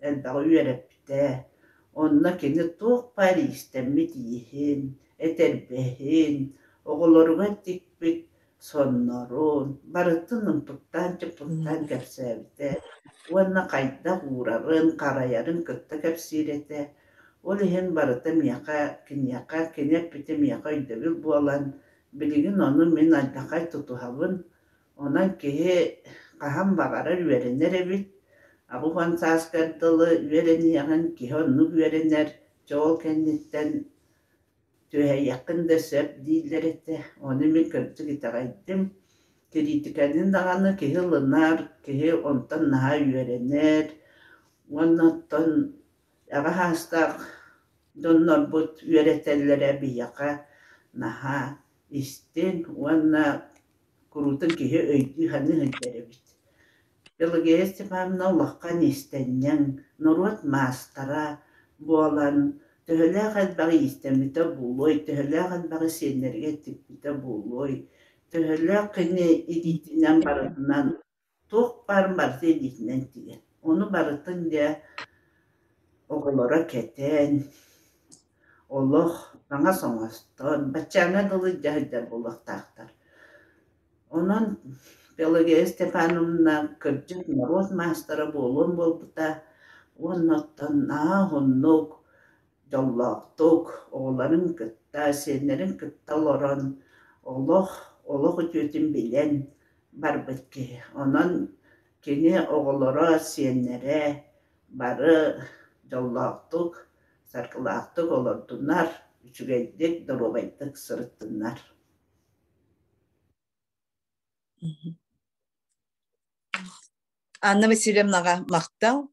элбэҕи үөрэппитэ. Онно кини туох баар иистэммит ииһин, этэрбэһин, оҕолоругар тикпит соннорун барытын ымпыктаан-чымпыктаан кэпсээбитэ уонна хайдах уурарын, харайарын кытта кэпсиир этэ. Ол иһин барыта миэхэ, киниэхэ, кини эппитэ миэхэ өйдөбүл буолан, билигин ону мин алдьархай тутуһабын. Онон киһи хаһан баҕарар үөрэнэр эбит. 80 сааскар дылы үөрэниэҕин, киһи оннук үөрэнэр, дьэ ол кэнниттэн түһэйиэххин да сөп дииллэр этэ. Ону мин кырдьык итэҕэйдим. Кириитикэни даҕаны киһи ылынар, киһи онтон наһаа үөрэнэр. Уонна оттон аҕа саастаах дьоннорбут үөрэтэллэрэ биһиэхэ наһаа истиҥ уонна куруутун киһи өйдүү-саныы сылдьар эбит. Пелагея Степановна улахан иистэнньэҥ, норуот маастара буолан, төһөлөөх элбэҕи иистэммитэ буолуой, төһөлөөх элбэҕи сиэннэригэр тикпитэ буолуой, төһөлөөх кини илиитинэн барытынан туох баарын барыта илиитинэн тигэр. Ону барытын дьэ оҕолоро кэтэн, олох таҥас оҥостон, баччааҥҥа дылы илдьэ сылдьар буолуохтаахтар. Онон Пелагея Степановна кырдьык норуот маастара буолуон буолбута уонна оттон наһаа уһуннук, дьоллоохтук оҕолорун кытта, сиэннэрин кытта олорон олох, олох үтүөтүн билэн барбыт киһи. Онон кини оҕолоро, сиэннэрэ бары дьоллоохтук, саргылаахтык олордуннар, үчүгэйдик, доруобайдык сырыттыннар. Анна Васильевнаҕа махтал.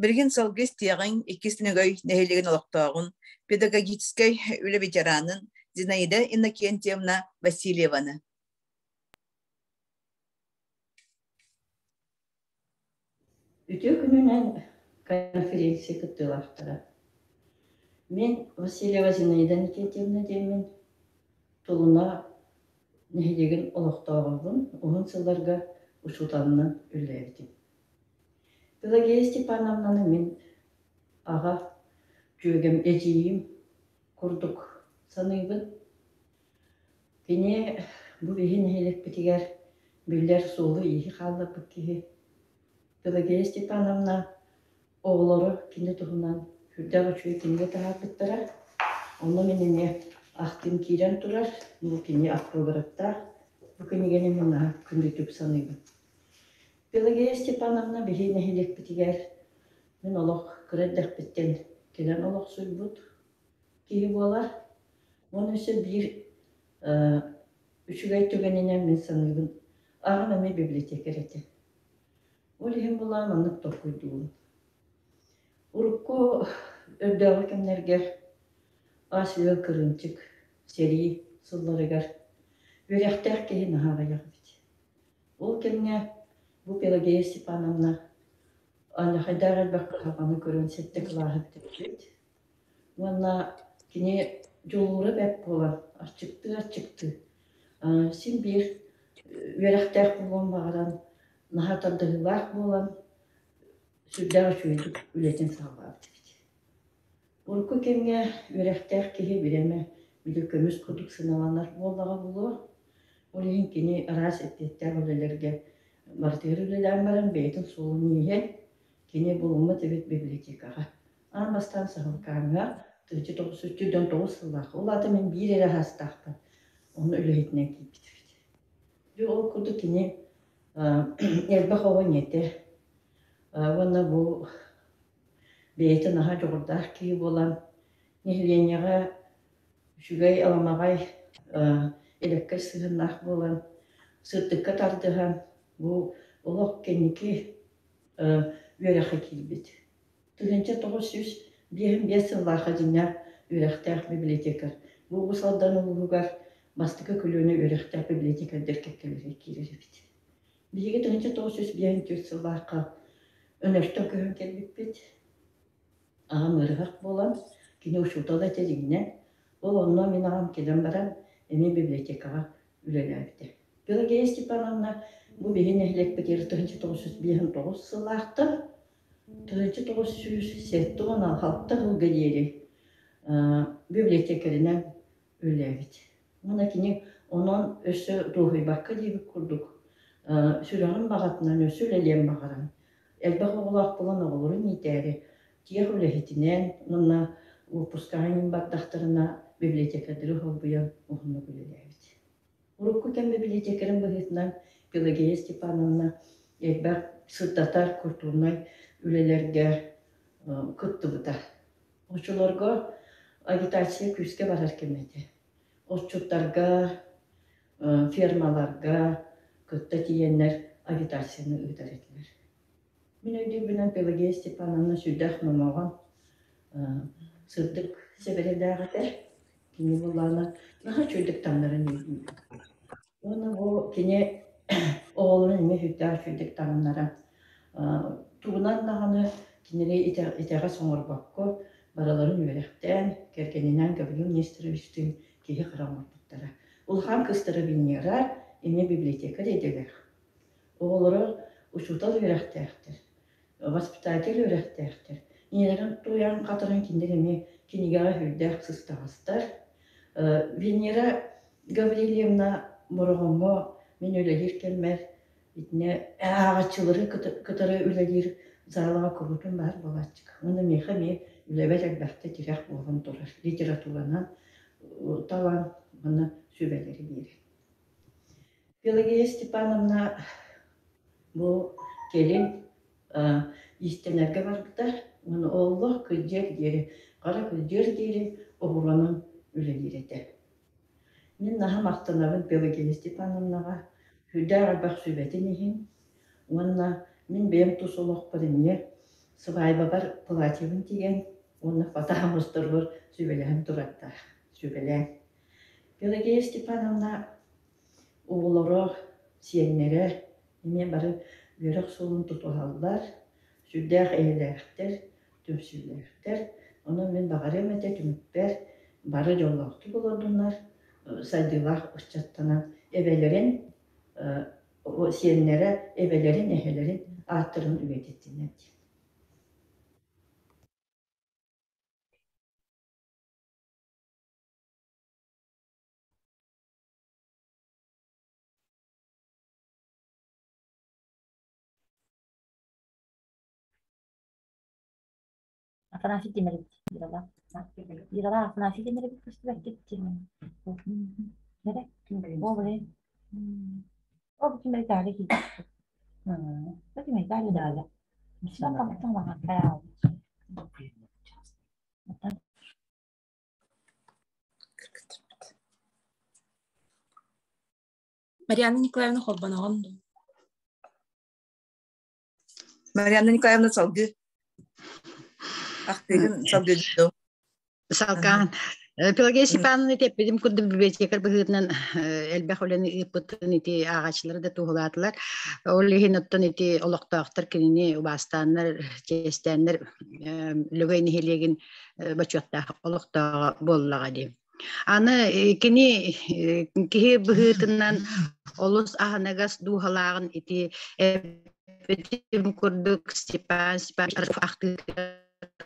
Билигин салгыы истиэҕиҥ иккис Лөгөй нэһилиэгин олохтооҕун, педагогическай үлэ ветеранын Зинаида Иннокентьевна Васильеваны. Үтүө күнүнэн конференция кыттыылаахтара. Мин Васильева Зинаида Никитьевна диэммин Тулуна нэһилиэгин олохтооҕобун, уһун сылларга учууталынан үлэлээбитим. Пелагея Степановнаны мин аҕа, дьүөгэм, эдьиийим курдук саныыбын. Кини бу биһи нэһилиэкпитигэр биллэр суолу-ииһи хаалларбыт киһи. Пелагея Степановна оҕолоро кини туһунан сүрдээх үчүгэй кинигэ таһаарбыттара. Онно мин эмиэ ахтыым киирэн турар. Бу кини автографтаах. Бу кинигэни мин наһаа күндүтүк саныыбын. Пелагея Степановна биһи нэһилиэкпитигэр мин олох кыра эрдэхпиттэн кэлэн олохсуйбут киһи буолар. Уонна өссө биир үчүгэй түгэнинэн мин саныыбын, аҕам эмиэ библиотекарь этэ. Ол иһин булаан маннык толкуйдуубун. Урукку өрдөөҕү кэмнэргэ ас-үөл кырыымчык, сэрии сылларыгар үөрэхтээх киһи наһаа аҕыйах эбит. Ол кэмҥэ бу Пелагея Степановна Аллахайдаах элбэх кыһалҕаны көрөн сэттэ кылааһы бүтэрбит. Уонна кини дьулуура бэрт буолан, аччыктыы-аччыктыы, син биир үөрэхтээх буолуон баҕаран, наһаа тардыһыылаах буолан, сүрдээх үчүгэйдик үлэтин саҕалаабыт эбит. Урукку кэмҥэ үөрэхтээх киһи бириэмэ били көмүс курдук сыаналанар буоллаҕа буолуо. Ол иһин кини араас эппиэттээх үлэлэргэ барытыгар үлэлээн баран бэйэтин суолун ииһэн, кини булуммут эбит библиотекаҕа. Аан бастаан Саһылкааҥҥа 1949 сыллаах, ол аата мин биир эрэ саастаахпын, онно үлэһитинэн киирбит эбит. Дьэ ол курдук кини элбэх оҕо ийэтэ уонна бу бэйэтэ наһаа дьоҕурдаах киһи буолан нэһилиэнньэҕэ үчүгэй аламаҕай элэккэй сыһыаннаах буолан сырдыкка тардыһан бу олох кэнники үөрэххэ киирбит. 1955 сыллаахха дьиҥнээх үөрэхтээх библиотекарь. Бу Уус Алдан улууһугар бастакы көлүөнэ үөрэхтээх библиотекарьдар кэккэлэригэр киирэр эбит. Биһиги 1954 сыллаахха Өнөртөн көһөн кэлбиппит. Аҕам ыарыһах буолан, кини учуутал этэ дьиҥинэн. Ол онно мин аҕам кэлэн баран, эмиэ библиотекаҕа үлэлээбитэ. Пелагея Степановна бу биһи нэһилиэкпитигэр 1959 сыллаахтан 1976 сылга диэри библиотекарынан үлэлээбит. Уонна кини онон өссө дуоһуйбакка диэбит курдук, сүрэҕин баҕатынан өссө үлэлиэн баҕаран, элбэх оҕолоох буолан оҕолорун иитээри, тиэх үлэһитинэн уонна уоппускаҕа иҥин бардахтарына библиотекардары холбуйан уһуннук үлэлээбит. Урукку кэм библиотекарын быһыытынан Пелагея Степановна элбэх сырдатар культурнай үлэлэргэ кыттыбыта. Оччолорго агитация күүскэ барар кэмэ этэ. Отчуттарга, фермаларга кытта тиийэннэр агитацияны ыытар этилэр. Мин өйдүүрбүнэн Пелагея Степановна сүрдээх номоҕон, сырдык сэбэрэлээх этэ. Кини буллаҕына наһаа үчүгэйдик таҥнарын өйдүүбүн. Уонна бу кини оҕолорун эмиэ сүрдээх үчүгэйдик таҥнаран, тугунан даҕаны кинини итэҕэс оҥорбокко, барыларын үөрэхтээн, кэргэнинээн Гаврил Нестеровичтыын киһи-хара оҥорбуттара. Улахан кыыстара Венера эмиэ библиотекарь идэлээх. Оҕолоро учуутал үөрэхтээхтэр, воспитатель үөрэхтээхтэр. Ийэлэрин туйаҕын хатаран кинилэр эмиэ кинигэҕэ сүрдээх сыстаҕастар. Венера Гаврильевна Бороҕоҥҥо мин үлэлиир кэммэр итиннэ ааҕааччылары кытары үлэлиир залаҕа куруутун баар буолааччы. Уонна миэхэ эмиэ үлэбэр элбэхтэ тирэх буолан турар. Литературанан талан уонна сүбэлэри биэрэр. Пелагея Степановна бу кэлин иистэнэргэ барбыта уонна олох кырдьыар диэри, хара кырдьыар диэри оҕуруонан үлэлиир этэ. Мин наһаа махтанабын Пелагея Степановнаҕа сүрдээх элбэх сүбэтин иһин уонна мин бэйэм тус олохпор эмиэ сыбаайбабар платьебын тигэн уонна фатаһым осторугар сүбэлэһэн турардаах, сүбэлээн. Пелагея Степановна оҕолоро, сиэннэрэ эмиэ бары үөрэх суолун тутуһаллар, сүрдээх эйэлээхтэр, түмсүүлээхтэр. Онон мин баҕарыам этэ түмүкпэр бары дьоллоохтук олордуннар, сайдыылаах ыччаттанан эбэлэрин, сиэннэрэ эбэлэрин, эһэлэрин ааттарын үйэтиттиннэр диэн. Афанасий Тимирович Ирала. Ирала Афанасий Тимирович көстүбэккит Нere? О, О, ким Италия кийдэ. Ким Италия даада. Марианна Николаевна холбоноҕун дуу? Марианна Николаевна салгыы. Ахтыгын салгыы дуу. Салкаан. Пелагея Степановна эппитим курдук библиотекарь быһыытынан элбэх үлэни ыыппытын ити ааҕааччылары да туһулаатылар. Ол иһин оттон ити олохтоохтор кинини убаастааннар, чиэстээннэр Лөгөй нэһилиэгин бочуоттаах олохтооҕо буоллаҕа дии. Аны кини киһи быһыытынан олус аһыныгас дууһалааҕын ити эппитим курдук Степан Степанович ахтыыта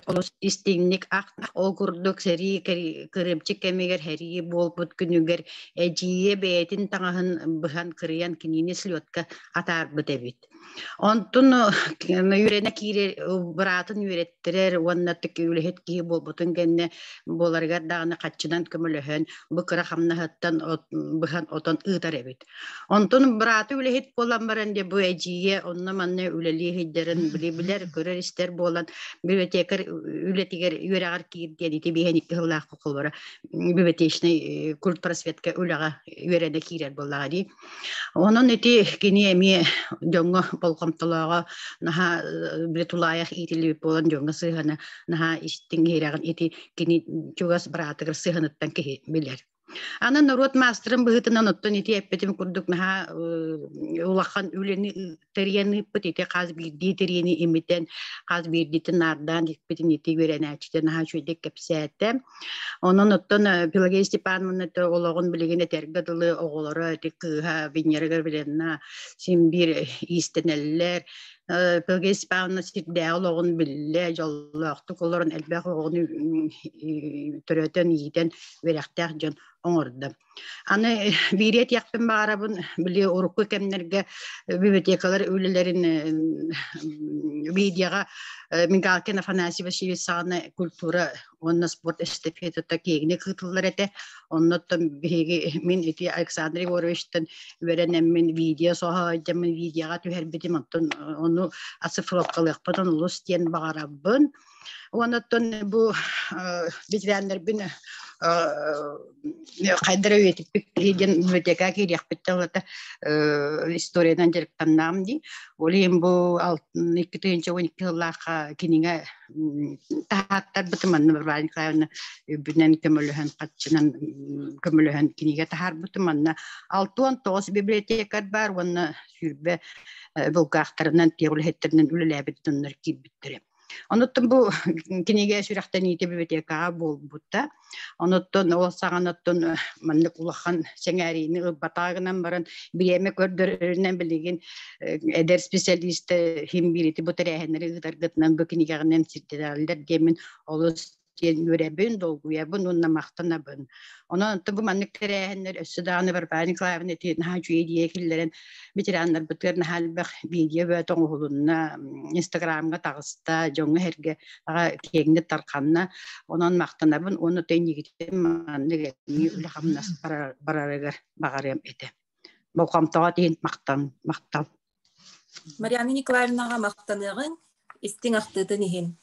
олус истиҥник ол курдук сэрии кырыымчык кэмигэр сэрии буолбут күнүгэр эдьиийэ бэйэтин таҥаһын быһан кырыйан кинини слетка атаарбыт эбит. Онтун үөрэнэ киирэр быраатын үөрэттэрэр уонна үлэһит киһи буолбутун кэннэ буоларыгар даҕаны хаччынан көмөлөһөн бу кыра хамнаһыттан быһан отон ыытар эбит. Онтун бырааты үлэһит буолан баран дьэ бу эдьиийэ онно-манна үлэлии сылдьарын били билэр, көрөр-истэр буолан библиотекарь үлэтигэр үөрэҕэр киир диэн ити биэһэн икки сыллаах холобура библиотечнай культпросветка үлэҕэ үөрэнэ киирэр буоллаҕа дии. Онон ити кини эмиэ дьоҥҥо болҕомтолооҕо наһаа били тулаайах иитиллибит буолан дьоҥҥо сыһыана наһаа истиҥ иһирэҕин ити кини чугас быраатыгар сыһыаныттан киһи билэр. Аны норуот маастарын быһыытынан оттон ити эппитим курдук наһаа улахан үлэни тэрийэн ыыппыт ити хас биирдии тэрийэни имитэн хас биирдиитин наардаан икпитин ити үөрэнээччитэ наһаа үчүгэйдик кэпсээтэ. Онон оттон Пелагея Степановна олоҕун билигин этэргэ дылы оҕолоро ити кыыһа Венера Гавриловна син биир иистэнэллэр. Пелагея Степановна сирдээҕи олоҕун биллэ, дьоллоохтук олорон элбэх оҕону төрөтөн, иитэн үөрэхтээх дьон оҥордо. Аны биири этиэхпин баҕарабын, били урукку кэмнэргэ библиотекалар үлэлэрин видеоҕа Мигалкин Афанасий Васильевич саҕана культура уонна спорт эстафетата киэҥник ыытыллар этэ. Оннуттан биһиги мин ити Александр Егоровичтан үөрэнэммин видео соһоойдьаммын видеоҕа түһэрбитим, оттон ону оцифровкалыахпытын олус диэн баҕарабын. Уонна бу ветераннарбын хайдара үйэтиппит киһи диэн библиотека киириэхпиттэн ылата историянан дьарыктаннаам дии. Ол иһин бу 2012 сыллаахха кинигэ таһааттарбытым манна Варвара Николаевна үбүнэн көмөлөһөн хаччынан көмөлөһөн кинигэ таһаарбытым манна 69 библиотекарь бар уонна сүүрбэ булгаахтарынан тиэҕүлэһиттэринэн үлэлээбит дьоннор киирбиттэрэ. Онуттан бу кинигэ сүрэхтэниитэ библиотекаҕа буолбута. Онуттан ол саҕанаттан маннык улахан сэҥээриини ылбатаҕа гынан баран бириэмэ көрдөрөрүнэн билигин эдэр специалист хим биирити бу тэрээһиннэри ыытаргытынан бу кинигэҕинэн сирдэтэллэр диэммин олус диэн үөрэбин, долгуйабын уонна махтанабын. Онон бу маннык тэрээһиннэр өссө даҕаны Варвара Николаевна ити наһаа үчүгэй идея киллэрэн ветераннарбытыгар наһаа элбэх видео бөтө оҥоһулунна, Инстаграмҥа таҕыста, дьоҥҥо-сэргэ киэҥник тарханна. Онон махтанабын уонна тэннигитин маннык эмиэ үлэ-хамнас барарыгар баҕарыам этэ. Болҕомтоҕо тиһин махтан, махтал. Марианна Николаевнаҕа махтаныаҕыҥ, истиҥ ахтыытын иһин.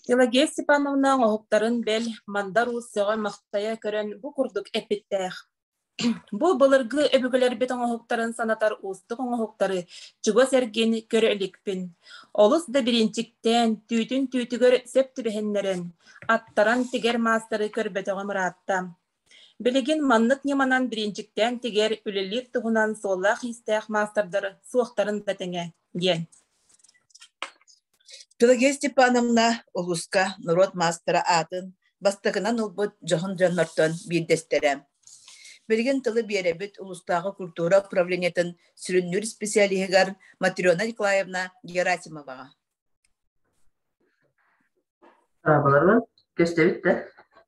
Пелагея Степановна оҥоһуктарын бэл Мандар Уус сөҕө-махтайа көрөн бу курдук эппиттээх: Бу былыргы өбүгэлэрбит оҥоһуктарын санатар уустук оҥоһуктары чугас эргин көрө иликпин. Олус да бириинчиктээн, түүтүн түүтүгэр сөп түбэһиннэрэн, аттаран тигэр маастары көрбөтөҕүм ыраатта. Билигин маннык ньыманан бириинчиктээн тигэр, үлэлиир туһунан суоллаах-иистээх маастардар суохтарын да тэҥэ, диэн. Пелагея Степановна улууска норуот маастара аатын бастакынан ылбыт дьоһун дьоннортон биирдэстэрэ. Билигин тылы биэрэбит улуустааҕы культура управлениетын сүрүннүүр специалиһыгар Матрена Николаевна Герасимоваҕа. Дорооболорун, көстөбүт да,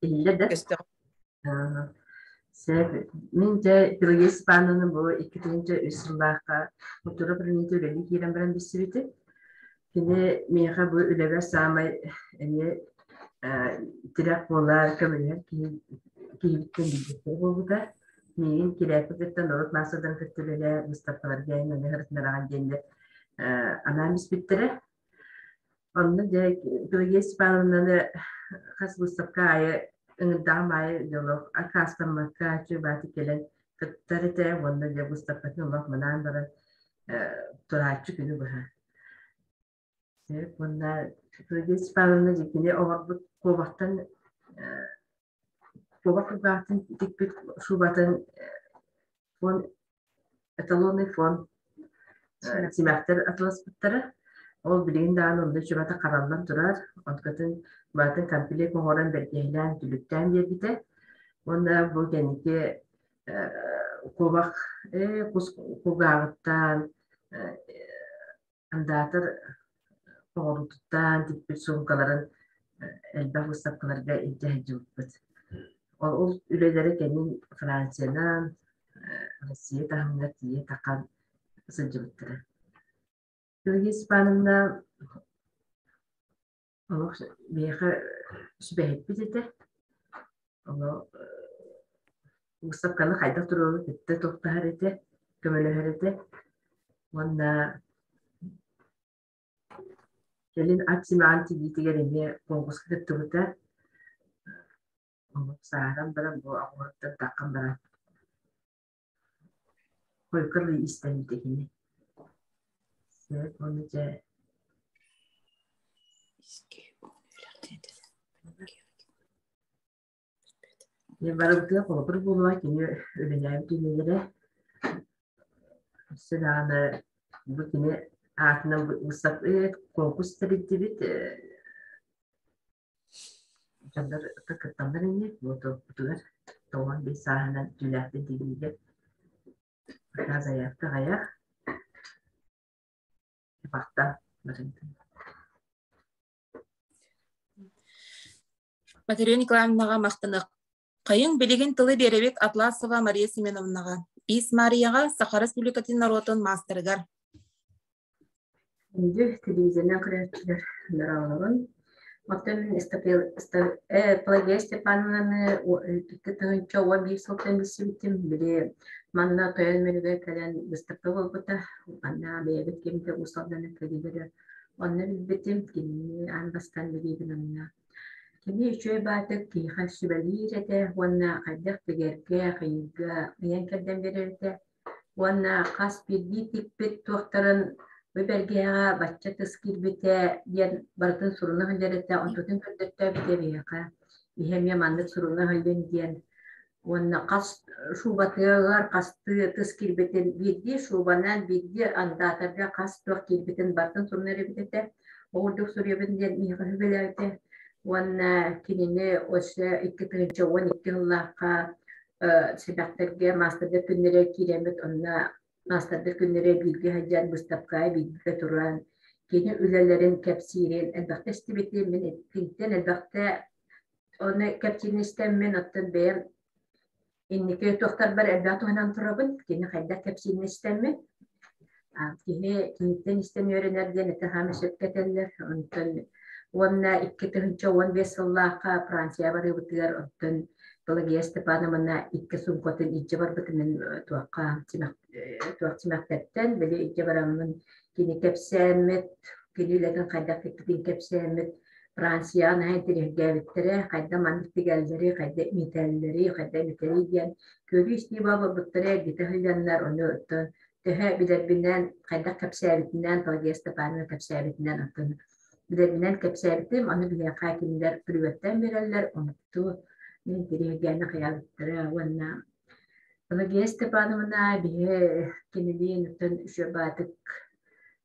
иһиллэр да? Көстөҕүн. Сөп. Мин дьэ Пелагея Степановна бу 2003 сыллаахха культура управлениета үлэлии киирэн баран билсибитим. Кини миэхэ бу үлэбэр саамай эмиэ тирэх буолар, көмөлөһөр киһи киһибиттэн билбиттэрэ буолбута. Миигин кирээппит кытта норуот маассадарын кытта үлэлээ быыстапкаларга эн ыһырытыннараҕын диэннэр анаан испиттэрэ. Онно дьэ Пелагея Степановнаны хас быыстапка аайы ыҥырдаҕым аайы дьолох аккаастаммакка чугааты кэлэн кыттар этэ уонна дьэ быыстапкатын олох манаан баран турааччы күнү быһа. Уонна Пелагея Степановна дьэ кини оҥорбут куобахтан куобах кулгаахтан тикпит шубатын фон эталонный фон симэхтэр атыласпыттара. Ол билигин даҕаны онно чубата хараллан турар. Онтукатын баатын комплект оҥорон бэргэһэлээн түлүктээн биэрбитэ. Уонна бу кэнники куобах кус кулгааҕыттан андаатар оҕорутуттаан тикпит суумкаларын элбэх выставкаларга илдьэ сылдьыбыппыт. Ол үлэлэрэ кэннин Франциянан, Россия таһымыгар тиийэ тахан сылдьыбыттара. Пелагея Степановна олох биһиэхэ сүбэһиппит этэ. Ону выставканы хайдах туруору кытта туохтаһар этэ, көмөлөһөр этэ. Уонна кэлин ат симэҕин тигиитигэр эмиэ конкурска кыттыбыта. Сааһыран баран бу оҕолортон таххан баран хойукка дылы иистэммитэ кини. Сөп уонна дьэ Барыбытыгар холобур буолуо кини үлэлээбит үлэлэрэ. Өссө даҕаны бу кини аатынан конкурс тэрийдибит. Дьоннор кытталлар ини, буотуппутугар 95 сааһынан түүлээхтэн тигиигэ пока заявка аҕыйах. Бахта барынтын. Материя Николаевнаҕа махтаныах. Хайыҥ билигин тылы биэрэбит Атласова Мария Семеновнаҕа, Ис Марияҕа Саха Республикатын норуотун маастарыгар. Күндү телевизионнай көрөөччүлэр дорооболорун. Оттон мин Пелагея Степановнаны 2011 сылтан билсибитим. Били манна Тойон Мүрүгэ кэлэн выставка буолбута. Манна бэйэбит кимтэ Уус Алданы кэлиилэрэ. Онно билбитим, кинини аан бастаан билиибин онно. Кини үчүгэй баатык киһиэхэ сүбэлиир этэ уонна хайдах тигэргэ, хайыырга ыйан кэрдэн биэрэр этэ. Уонна хас биирдии тикпит туохтарын бу бэргэһэҕэ бачча тыс киирбитэ диэн барытын суруна сылдьар этэ, онтутун көрдөттөөбүтэ биһиэхэ. Иһэ эмиэ маннык суруна сылдьын диэн. Уонна хас шубатыгар хастыы тыс киирбитин биирдии шубанан, биирдии андаатарга хас туох киирбитин барытын сурунар эбит этэ. Ол курдук суруйабын диэн миэхэ сүбэлээбитэ. Уонна кинини өссө 2012 сыллаахха сэбэхтэргэ маастардар күннэрэ киирэммит онно маастардар күннэрэ бииргэ сылдьан быыстапкаҕа бииргэ туран кини үлэлэрин кэпсиирин элбэхтэ истибитим мин киниттэн элбэхтэ ону кэпсиирин истэммин оттон бэйэм инники туохтарбар элбэх туһанан турабын кини хайдах кэпсиирин истэммин киһи киниттэн истэн үөрэнэр диэн этэ хаама сөпкө этэллэр онтон уонна 2015 сыллаахха Франция барыыбытыгар оттон Пелагея Степановна икки суумкатын илдьэ барбытынан туохха туох симэхтэртэн били илдьэ бараммын кини кэпсээммит кини үлэтин хайдах киппитин кэпсээммит Францияҕа наһаа интэриэһиргээбиттэрэ хайда маннык тигэллэри хайда имитэллэри хайда имитэрий диэн көрүү-истии буолбуттара эргитэ сылдьаннар ону оттон төһө билэрбинэн, хайдах кэпсээбитинэн, Пелагея Степановна кэпсээбитинэн, оттон билэрбинэн кэпсээбитим, ону биһиэхэ кинилэр күлүгэттэн биэрэллэр, онту мин интэриэһиргээнэ хайаабыттара уонна Пелагея Степановна биһи кинилиин оттон үчүгэй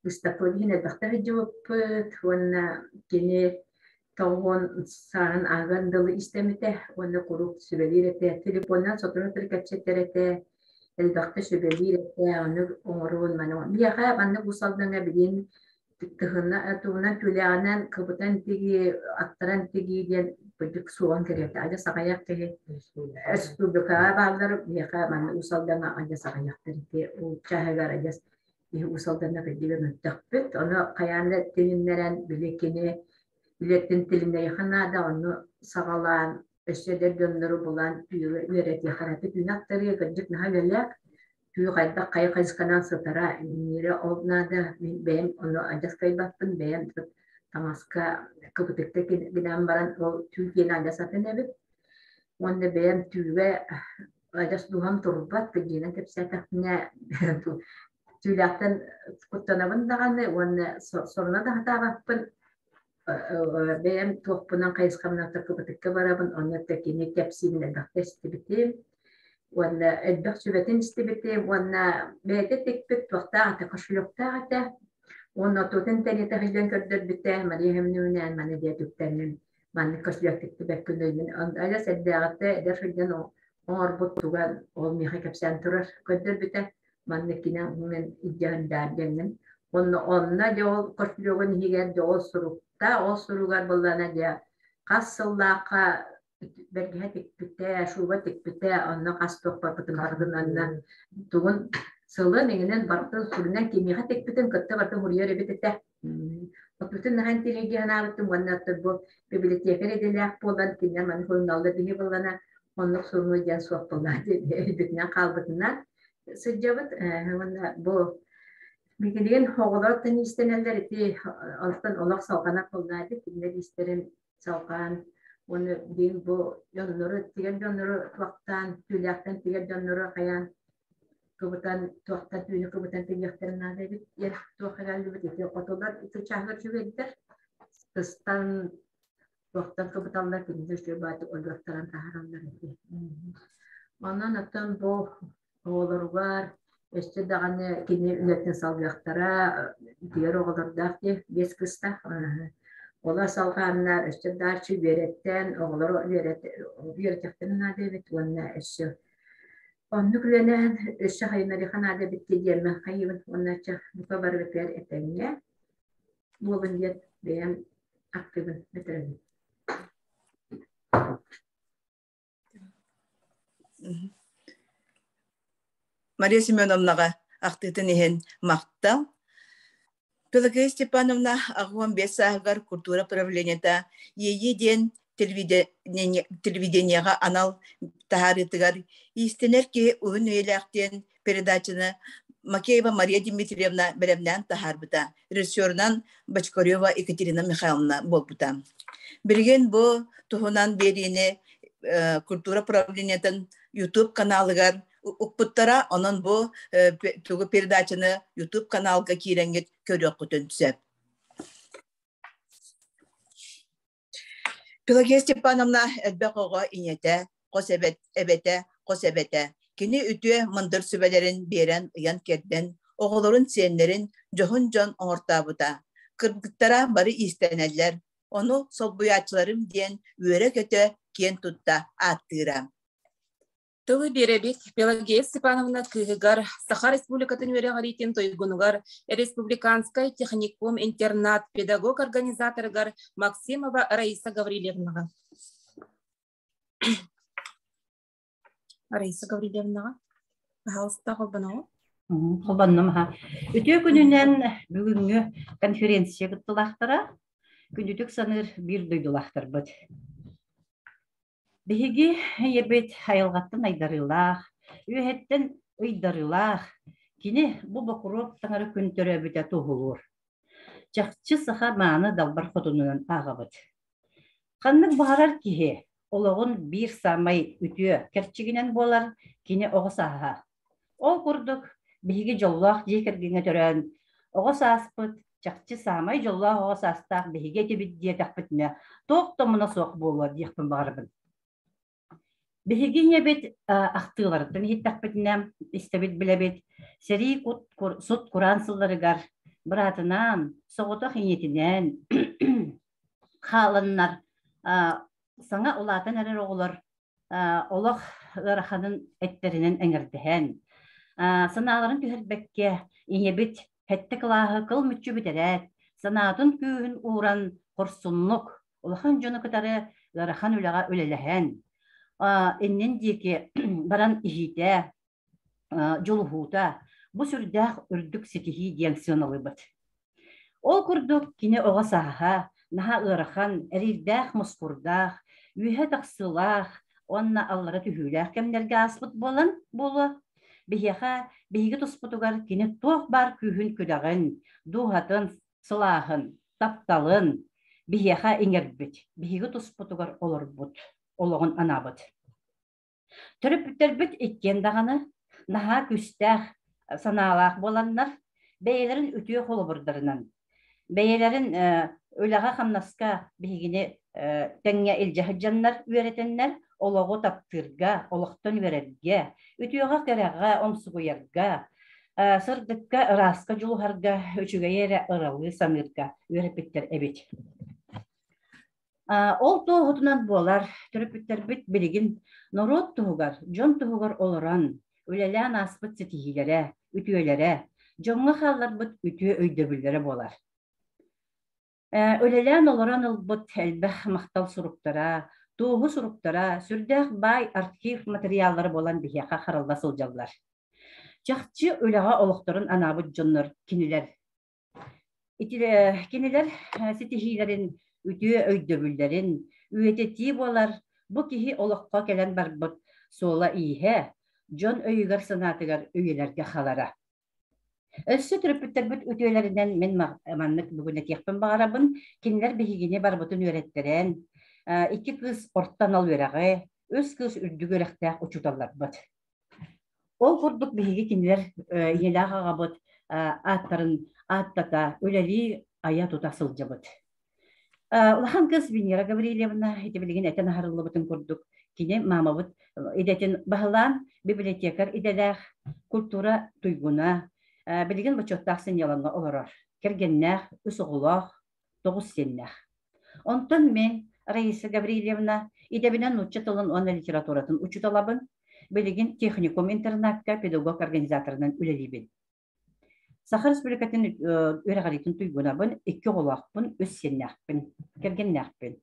быыстапка иһин элбэхтэ сылдьыбыппыт уонна кини тоҕуон сааһын ааҕан дылы истэммитэ уонна куруук сүбэлиир этэ. Телефонунан сотору-сотору кэпсэтэр этэ, элбэхтэ сүбэлиир этэ, ону оҥоруон маны Миэхэ маннык Уус Алдаҥҥа билигин тыһына тугунан түүлээҕинэн кыбытан тигии, аттаран тигии диэн кырдьык суоҕун кэриэтэ. Адьас аҕыйах киһи республикаҕа бааллар, миэхэ манна Уус Алдаҥҥа адьас аҕыйахтар ити ол чааһыгар адьас киһи Уус Алдаҥҥа кырдьыга мөлтөхпүт. Ону хайаан да тилиннэрэн били кини үлэтин тилиннэриэххэ наада, онно саҕалаан өссө эдэр дьоннору булан үөрэтиэххэ наада. Түүнү аттарыы кырдьык наһаа үлэлээх, түү хайдах хайа хайысханан сытара иҥиирэ ол наада. Мин бэйэм ону адьас кыайбаппын, бэйэм таҥаска кыбытыкта гынан баран ол түү диэн адьас атын эбит. Уонна бэйэм түүгэ адьас дууһам турбат, кырдьыгынан кэпсээтэхпинэ түүлээхтэн куттанабын даҕаны уонна соруна да сатаабаппын. Бэйэм туохпунан хайысхабынан кыбытыкка барабын, онно кини кэпсиирин элбэхтэ истибитим уонна элбэх сүбэтин истибитим уонна бэйэтэ тикпит туохтаах этэ, кошелектаах этэ. Уонна отутун тэнитэ сылдьан көрдөрбүтэ, Мария Семеновна маны диэ түктэнним маннык кошелектикти бэккин өйүн адьас эрдээҕиттэ эдэр сылдьан оҥорбут туга ол миэхэ кэпсээн турар көрдөрбүтэ маннык кинэн илдьэһин диэҥҥин онно онно дьэ ол кошелегун иһигэр дьэ ол сурукта ол суругар быллана дьэ хас сыллаахха бэргэһэ тикпитэ шуба тикпитэ онно хас туох барбытын барытын анна тугун сылын иҥинэн барытын сурунан кимиэхэ тикпитин кытта барытын суруйар эбит этэ. Отутун наһаа интириэһиргии санаабытым уонна оттон бу библиотекарь идэлээх буолан кинилэр маны суруналлар биһи буоллана оннук сурунуу диэн суох буолла өйбүтүнэн хаалбытынан сылдьабыт уонна бу билигин оҕолор иистэнэллэр ити онтон олох салҕанар буоллаа кинилэр иистэрин салҕаан уонна билигин бу дьоннору тигэр дьоннору туохтаан түүлээхтэн тигэр дьоннору хайаан кыбытан туохтан түүнү кыбытан тигиэхтэрин наада эбит диэн туох эрэллибит ити хотулар ити чааһыгар үчүгэйдэр тыстан. Туохтан кыбыталлар кинилэр үчүгэй баайдык өлүөхтэрин таһаараллар этэ. Онон оттон бу оҕолоругар өссө даҕаны кини үлэтин салгыахтара үтүөр оҕолордоох дии биэс кыыстаах. Олор салҕааннар өссө дааччы үөрэттэн оҕолору үөрэтиэхтэрин наада эбит уонна өссө оннук үлэлээн өссө хайынарыха наада эбит диэммин хайыыбын уонна чэ бука барыгытыгар этэҥҥэ буолун диэн бэйэм актыыбын бүтэрэбин. Мария Семеновнаҕа ахтыытын иһин махтал. Пелагея Степановна 85 сааһыгар культура правлениета Иэйии диэн телевидениеҕа анал таһаарыытыгар иистэнэр киһи уһун үйэлээх диэн передачаны Макеева Мария Дмитриевна бэлэмнээн таһаарбыта. Режиссерунан Бочкарева Екатерина Михайловна буолбута. Билигин бу туһунан биэриини культура управлениетын YouTube каналыгар укпуттара, онон бу тугу передачаны YouTube каналга киирэҥҥит көрүөххүтүн сөп. Пелагея Степановна элбэх оҕо ийэтэ, хос эбэтэ, хос эбэтэ. Кини үтүө мындыр сүбэлэрин биэрэн ыйан-кэрдэн, оҕолорун сиэннэрин дьоһун дьон оҥортообута. Кыргыттара бары иистэнэллэр, ону солбуйааччыларым диэн үөрэ-көтө киэн тутта ааттыыра. Тылы биэрэбит Пелагея Степановна кыыһыгар, Саха Республикатын үөрэҕириитин туйгунугар, Республиканскай техникум-интернат педагог-организаторыгар Максимова Раиса Гаврильевнаҕа. Раиса Гаврильевнаҕа, пожалуйста, холбоноҕу. Холбоннум аха. Үтүө күнүнэн бүгүҥҥү конференция кыттылаахтара, күндүтүк саныыр биир дойдулаахтарбыт. Биһиги ийэбит айылҕаттан айдарыылаах, үөһэттэн ыйдарыылаах, кини бу Бокуруоп таҥара күн төрөөбүтэ туоһулуур. Чахчы саха мааны далбар хотунунан ааҕабыт. Ханнык баҕарар киһи олоҕун биир саамай үтүө кэрчигинэн буолар кини оҕо сааһа. Ол курдук, биһиги дьоллоох дьиэ кэргэҥҥэ төрөөн, оҕо сааспыт чахчы саамай дьоллоох оҕо саастаах биһиги этибит диэтэхпитинэ, туох да омуна суох буолуо диэхпин баҕарабын. Биһиги ийэбит ахтыыларыттан иһиттэхпитинэ, истэбит билэбит, сэрии сут кураан сылларыгар быраатынаан, соҕотох ийэтинээн хааланнар саҥа улаатан эрэр оҕолор олох ыараханын эттэринэн эҥэрдэһэн, санааларын түһэрбэккэ, ийэбит сэттэ кылааһы кыл мүччү бүтэрээт, санаатын күүһүн ууран хорсуннук, улахан дьону кытары ыарахан үлэҕэ үлэлэһэн, иннин диэки баран иһиитэ, дьулуһуута бу сүрдээх үрдүк ситиһии диэн сыаналыыбыт. Ол курдук кини оҕо сааһа наһаа ыарахан, эриирдээх-мускурдаах, үөһэ тахсыылаах уонна аллара түһүүлээх кэмнэргэ ааспыт буолан буолуо. Биһиэхэ, биһиги туспутугар кини туох баар күүһүн-күдэҕин, дууһатын сылааһын, тапталын биһиэхэ иҥэрбит, биһиги туспутугар олорбут, олоҕун анаабыт. Төрөппүттэрбит иккиэн даҕаны наһаа күүстээх санаалаах буоланнар, бэйэлэрин үтүө холобурдарынан, бэйэлэрин үлэҕэ-хамнаска биһигини тэҥҥэ илдьэ сылдьаннар үөрэтэннэр, олоҕу таптыырга, олохтон үөрэргэ, үтүөҕэ-кэрэҕэ умсугуйарга, сырдыкка, ырааска дьулуһарга, үчүгэйи эрэ ыралыы саныырга үөрэппиттэр эбит. Ол туоһутунан буолар, төрөппүттэрбит билигин норуот туһугар, дьон туһугар олорон, үлэлээн ааспыт ситиһиилэрэ, үтүөлэрэ, дьоҥҥо хаалларбыт үтүө өйдөбүллэрэ буолар. Үлэлээн олорон ылбыт элбэх махтал суруктара, туоһу суруктара, сүрдээх баай архив матырыйааллара буолан биһиэхэ харалла сылдьаллар. Чахчы үлэҕэ олохторун анаабыт дьоннор кинилэр Кинилэр ситиһиилэрин, үтүө өйдөбүллэрин үйэтитии буолар бу киһи олоххо кэлэн барбыт суола-ииһэ, дьон өйүгэр-санаатыгар үйэлэргэ халара. Өссө төрөппүттэрбит үтүөлэринэн мин маннык бүгүн этиэхпин баҕарабын. Кинилэр биһигини барыбытын үөрэттэрэн, икки кыыс орто анал үөрэҕи, үс кыыс үрдүк үөрэхтээх учууталларбыт. Ол курдук биһиги кинилэр ийэлээх аҕабыт ааттарын ааттата, үлэлии айа тута сылдьабыт. Улахан кыз Венера Гаврильевна ити билигин этэн аһарыллыбытын курдук кини маамабыт идэтин баһылаан библиотекарь идэлээх культура туйгуна билигин бочуоттаах сынньалаҥҥа олорор. Кэргэннээх, үс оҕолоох, 9 сиэннээх. Онтон мин Раиса Гаврильевна идэбинэн нуучча тылын уонна литературатын учууталабын. Билигин техникум интернакка педагог-организаторынан үлэлиибин. Саха Республикатын үөрэҕириитин туйгунабын, икки оҕолоохпун, үс сиэннээхпин, кэргэннээхпин.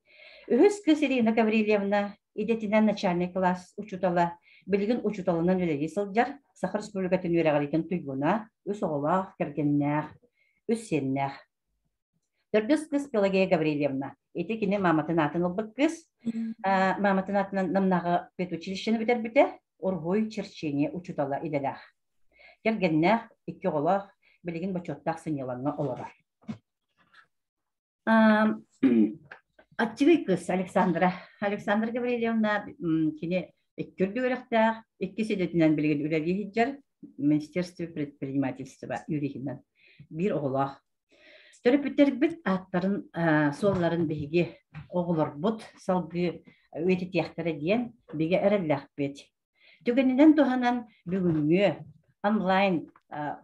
Үһүс кыыс Ирина Гаврильевна идэтинэн начальнай кылаас учуутала, билигин учууталынан үлэлии сылдьар, Саха Республикатын үөрэҕириитин туйгуна, үс оҕолоох, кэргэннээх, үс сиэннээх. Төрдүс кыыс Пелагея Гаврильевна. Ити кини мааматын аатын ылбыт кыыс. Мааматын аатынан Намнааҕы педучилищены бүтэрбитэ, уруһуй черчение учуутала идэлээх. Кэргэннээх, икки оҕолоох, билигин бочуоттаах сынньалаҥҥа олорор. Аччыгый кыыс Александра. Александра Гаврильевна кини икки үрдүк үөрэхтээх, иккис идэтинэн билигин үлэлии сылдьар Министерство предпринимательства юриһынан биир оҕолоох. Төрөппүттэрбит ааттарын, суолларын биһиги оҕолорбут салгыы үйэтитиэхтэрэ диэн бигэ эрэллээхпит. Түгэнинэн туһанан бүгүҥҥү онлайн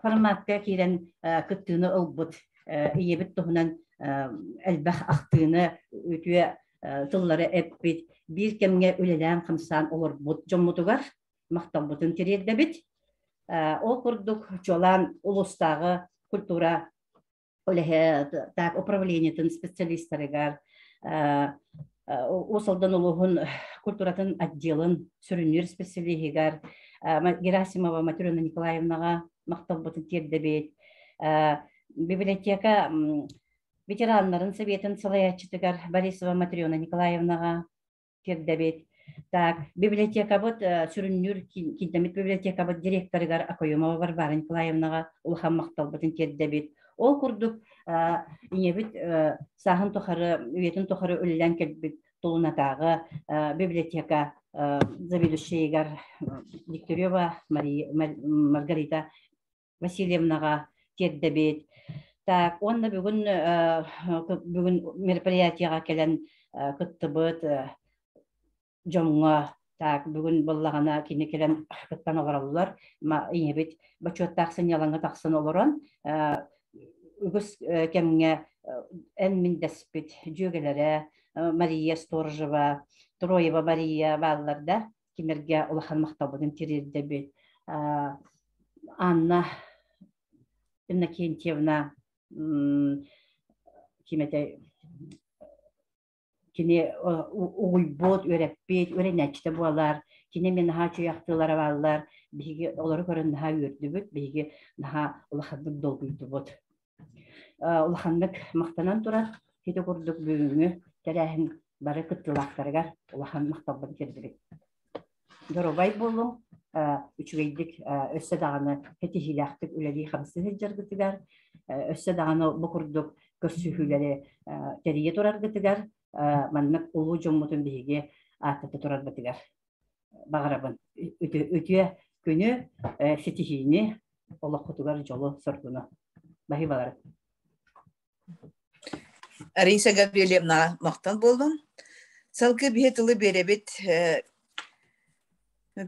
форматка киирэн кыттыыны ылбыт ийэбит туһунан элбэх ахтыыны үтүө тыллары эппит, биир кэмҥэ үлэлээн-хамсаан олорбут дьоммутугар махталбытын тириэрдэбит. Ол курдук чуолаан улуустааҕы культура так управлениетын специалистарыгар Уус Алдан улууһун культуратын отделын сүрүннүүр специалиһигар Герасимова Матрена Николаевнаҕа махталбытын тиэрдэбит. Библиотека ветераннарын советын салайааччытыгар Борисова Матрена Николаевнаҕа тиэрдэбит. Так, библиотекабыт сүрүннүүр кииннэммит библиотекабыт директорыгар Акоемова Варвара Николаевнаҕа улахан махталбытын тиэрдэбит. Ол курдук ийэбит сааһын тухары, үйэтин тухары үлэлээн кэлбит Тулунатааҕы библиотека заведующайыгар Дегтярева Мария Маргарита Васильевнаҕа тиэрдэбит. Так, уонна бүгүн бүгүн мероприятиеҕа кэлэн кыттыбыт дьоҥҥо так бүгүн буоллаҕына кини кэлэн кыттан олороллор. Ийэбит бочуоттаах сынньалаҥҥа тахсан олорон үгүс кэмҥэ эн мин дэспит дьүөгэлэрэ Мария Сторожева, Троева Мария бааллар да кинилэргэ улахан махталбытын тириэрдэбит. Анна Иннокентьевна ким этэй кини угуйбут, үөрэппит, үөрэнээччитэ буолар. Кини эмиэ наһаа үчүгэй ахтыылара бааллар. Биһиги олору көрөн наһаа үөрдүбүт, биһиги наһаа улаханнык долгуйдубут. Улаханнык махтанан турар ити курдук бүгүҥҥү тэрээһин бары кыттыылаахтарыгар улахан махталбын тиэрдибит. Доруобай буолуҥ, үчүгэйдик өссө даҕаны ситиһиилээхтик үлэлии-хамсыы сылдьаргытыгар, өссө даҕаны бу курдук көрсүһүүлэри тэрийэ тураргытыгар, маннык улуу дьоммутун биһиги ааттата турарбытыгар баҕарабын. Үтүө күнү, ситиһиини, олоххутугар дьолу-соргуну. Баһыыбалары. Раиса Гаврильевнаҕа махтал буоллун. Салгыы биһи тылы биэрэбит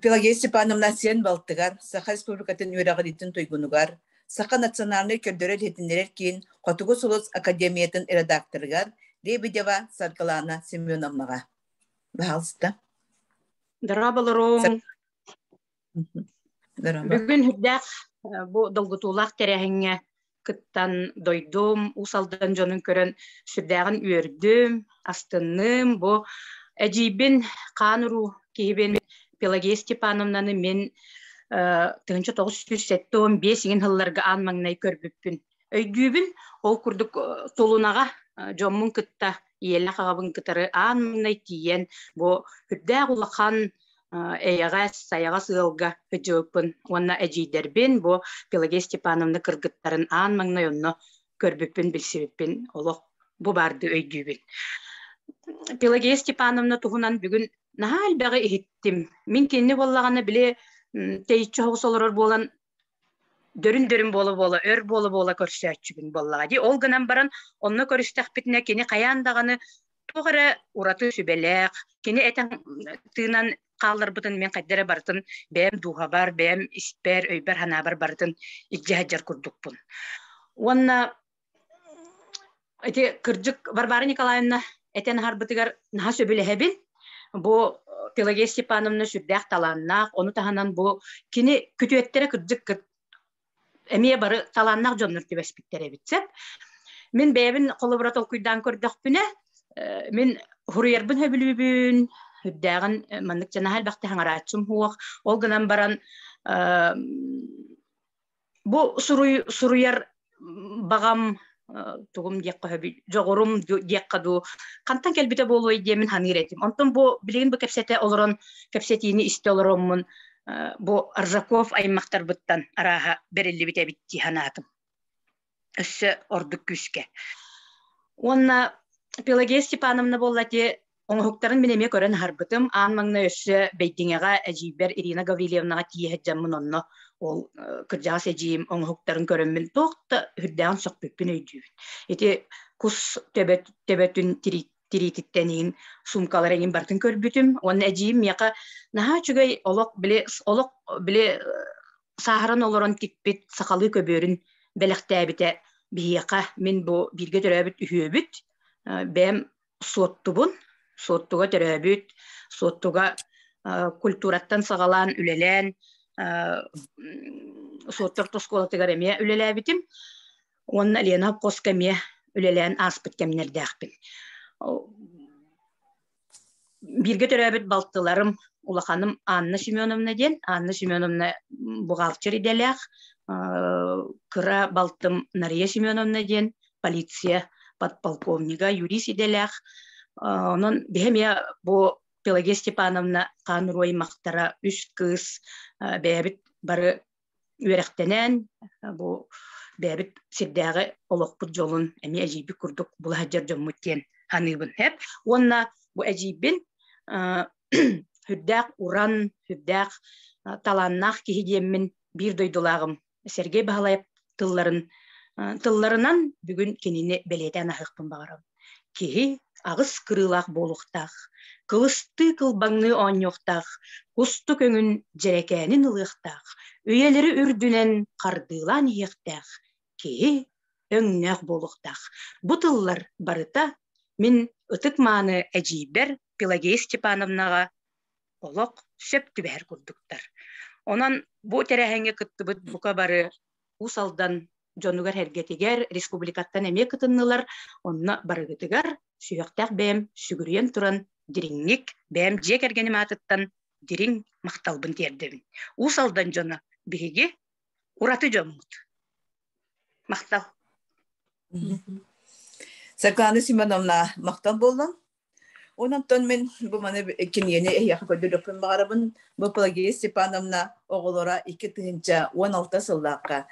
Пелагея Степановна сиэн балтыгар, Саха Республикатын үөрэҕириитин туйгунугар, Саха национальнай көрдөрөр-иһитиннэрэр киин Хотугу сулус академиятын редакторыгар Лебедева Саргылана Семеновнаҕа. Баһаалыста. Дорооболоруҥ. Бүгүн үрдээх бу долгутуулаах тэрээһиҥҥэ кыттан дойдум, Уус Алдан дьонун көрөн сүрдээҕин үөрдүм, астынным. Бу эдьиийбин хаан уруу киһибин Пелагея Степановнаны мин 1975 иҥин сылларга аан маҥнай көрбүппүн өйдүүбүн. Ол курдук Тулунаҕа дьоммун кытта ийэлээх аҕабын кытары аан маҥнай тиийэн бу үрдээх улахан эйэҕэс, сайаҕас ыалга сылдьыбыппын уонна эдьиийдэрбин бу Пелагея Степановна кыргыттарын аан маҥнай онно көрбүппүн, билсибиппин олох бу баардыы өйдүүбүн. Пелагея Степановна туһунан бүгүн наһаа элбэҕи иһиттим. Мин кинини буоллаҕына били тэйиччи соҕус олорор буолан. Дөрүн-дөрүн буола-буола, өр буола-буола көрсөөччүбүн буоллаҕа дии. Ол гынан баран, онно көрүстэхпитинэ кини хайаан даҕаны туох эрэ ураты сүбэлээх, кини этэн тыынан хаалларбытын мин хайда эрэ барытын бэйэм дууһабар, бэйэм испэр, өйбөр-санаабар барытын илдьэ сылдьар курдукпун. Уонна ити кырдьык Варвара Николаевна этэн аһарбытыгар наһаа сөбүлэһэбин. Бу Пелагея Степановна сүрдээх талааннаах, ону таһынан бу кини күтүөттэрэ кырдьык эмиэ бары талааннаах дьоннор түбэспиттэр эбит сөп. Мин бэйэбин холобура толкуйдаан көрдөхпүнэ, мин хуруйарбын сөбүлүүбүн, үрдээҕин маннык дьанаһа элбэхтэ хаҥарааччым суох. Ол гынан баран бу суруйар баҕам тугум диэххэ сөбүй, дьоҕурум диэххэ дуу, хантан кэлбитэ буолуой диэмин саныыр этим. Онтон бу билигин бу кэпсэтэ олорон, кэпсэтиини истэ олороммун, бу Аржаков аймахтарбыттан арааһа бэриллибит эбит дии санаатым. Өссө ордук күүскэ. Уонна Пелагея Степановна буолла ити оҥоһуктарын мин эмиэ көрөн аһарбытым. Аан маҥнай өссө Бэйдиҥэҕэ эдьиийбэр Ирина Гаврильевнаҕа тиийэ сылдьаммын онно ол кырдьаҕас эдьиийим оҥоһуктарын көрөммүн туох да үрдээҕин сөхпүппүн өйдүүбүн. Ити кус төбөтүн тириититтэн иһин суумкалар эҥин барытын көрбүтүм. Уонна эдьиийим миэхэ наһаа үчүгэй олох били олох били сааһыран олорон тикпит сахалыы көбүөрүн бэлэхтээбитэ биһиэхэ мин бу бииргэ төрөөбүт үһүөбүт бэйэм Суоттубун, Суоттуга төрөөбүт, Суоттуга культураттан саҕалаан үлэлээн Суотту орто оскуолатыгар эмиэ үлэлээбитим уонна Лена хопхуоска эмиэ үлэлээн ааспыт кэмнэрдээхпин. Бииргэ төрөөбүт балтыларым улаханым Анна Семеновна диэн. Анна Семеновна бухгалтер идэлээх, кыра балтым Нария Семеновна диэн полиция подполковнига, юрист идэлээх. Онон биһи эмиэ бу Пелагея Степановна хаан уруу аймахтара үс кыыс бэйэбит бары үөрэхтэнэн бу бэйэбит сирдээҕи олохпут дьолун эмиэ эдьиийбит курдук була сылдьар дьоммут диэн саныыбын эп уонна бу эдьиийбин сүрдээх уран сүрдээх талааннаах киһи диэммин биир дойдулааҕым Сергей Баһылайап тылларын тылларынан бүгүн кинини бэлиэтээн аһыахпын баҕарабын. Киһи аҕыс кырыылаах буолуохтаах, кылыстыы кылбаҥныы оонньуохтаах, кустук өҥүн дьэрэкээнин ылыахтаах, үйэлэри үрдүнэн хардыылаан иһиэхтээх, киһи өҥнөөх буолуохтаах. Бу тыллар барыта мин ытык-мааны эдьиийбэр Пелагея Степановнаҕа олох сөп түбэһэр курдуктар. Онон бу тэрээһиҥҥэ кыттыбыт бука бары Уус Алдан дьонугар-сэргэтигэр республикаттан эмиэ кытыннылар. Онно барыгытыгар сүһүөхтээх бэйэм сүгүрүйэн туран дириҥник бэйэм дьиэ кэргэним аатыттан дириҥ махталбын тиэрдэбин. Уус Алдан дьоно биһиги ураты дьоммут. Махтал. Саргылана Семеновна махтал буоллун. Онон мин бу маны кинигэни эһиэхэ көрдөрүөхпүн баҕарабын. Бу Пелагея Степановна оҕолоро 2016 сыллаахха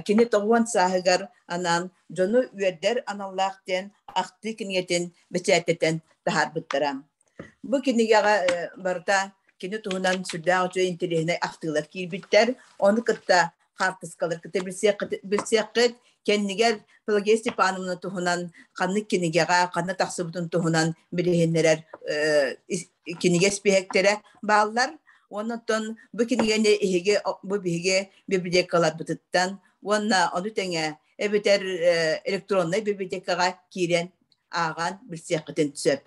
кини тоҕуон сааһыгар анаан дьону үөрдэр аналлаах диэн ахтыы кинигэтин бэчээттэтэн таһаарбыттара. Бу кинигэҕэ барыта кини туһунан сүрдээх үчүгэй интэриэһинэй ахтыылар киирбиттэр. Ону кытта хаартыскалар кытта билсиэххит, кэннигэр Пелагея Степановна туһунан ханнык кинигэҕэ ханна тахсыбытын туһунан билиһиннэрэр кинигэ испииһэктэрэ бааллар. Уонна оттон бу кинигэни эһиги бу биһиги библиотекаларбытыттан уонна ону тэҥэ эбэтэр электроннай библиотекаҕа киирэн ааҕан билсиэххитин сөп.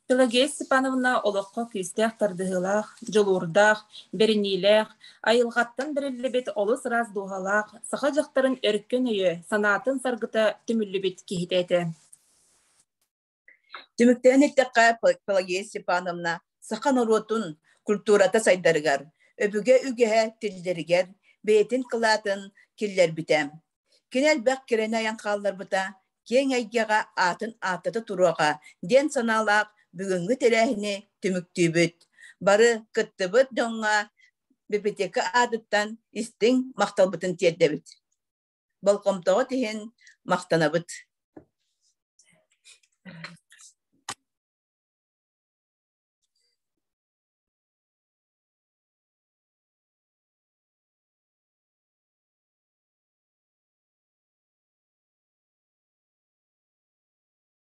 Пелагея Степановна олоххо күүстээх тардыһыылаах, дьулуурдаах, бэриниилээх, айылҕаттан бэриллибит олус ыраас дууһалаах, саха дьахтарын өркөн өйө, санаатын саргыта түмүллүбүт киһитэ этэ. Түмүктээн эттэххэ, Пелагея Степановна саха норуотун культурата сайдарыгар, өбүгэ үгэһэ тиллэригэр бэйэтин кылаатын киллэрбитэ. Кини элбэх кэрэни айан хаалларбыта, киэҥ эйгэҕэ аатын ааттата туруоҕа диэн санаалаах бүгүҥҥү тэрээһини түмүктүүбүт. Бары кыттыбыт дьоҥҥо библиотека аатыттан истиҥ махталбытын тиэрдэбит. Болҕомтоҕут иһин махтанабыт.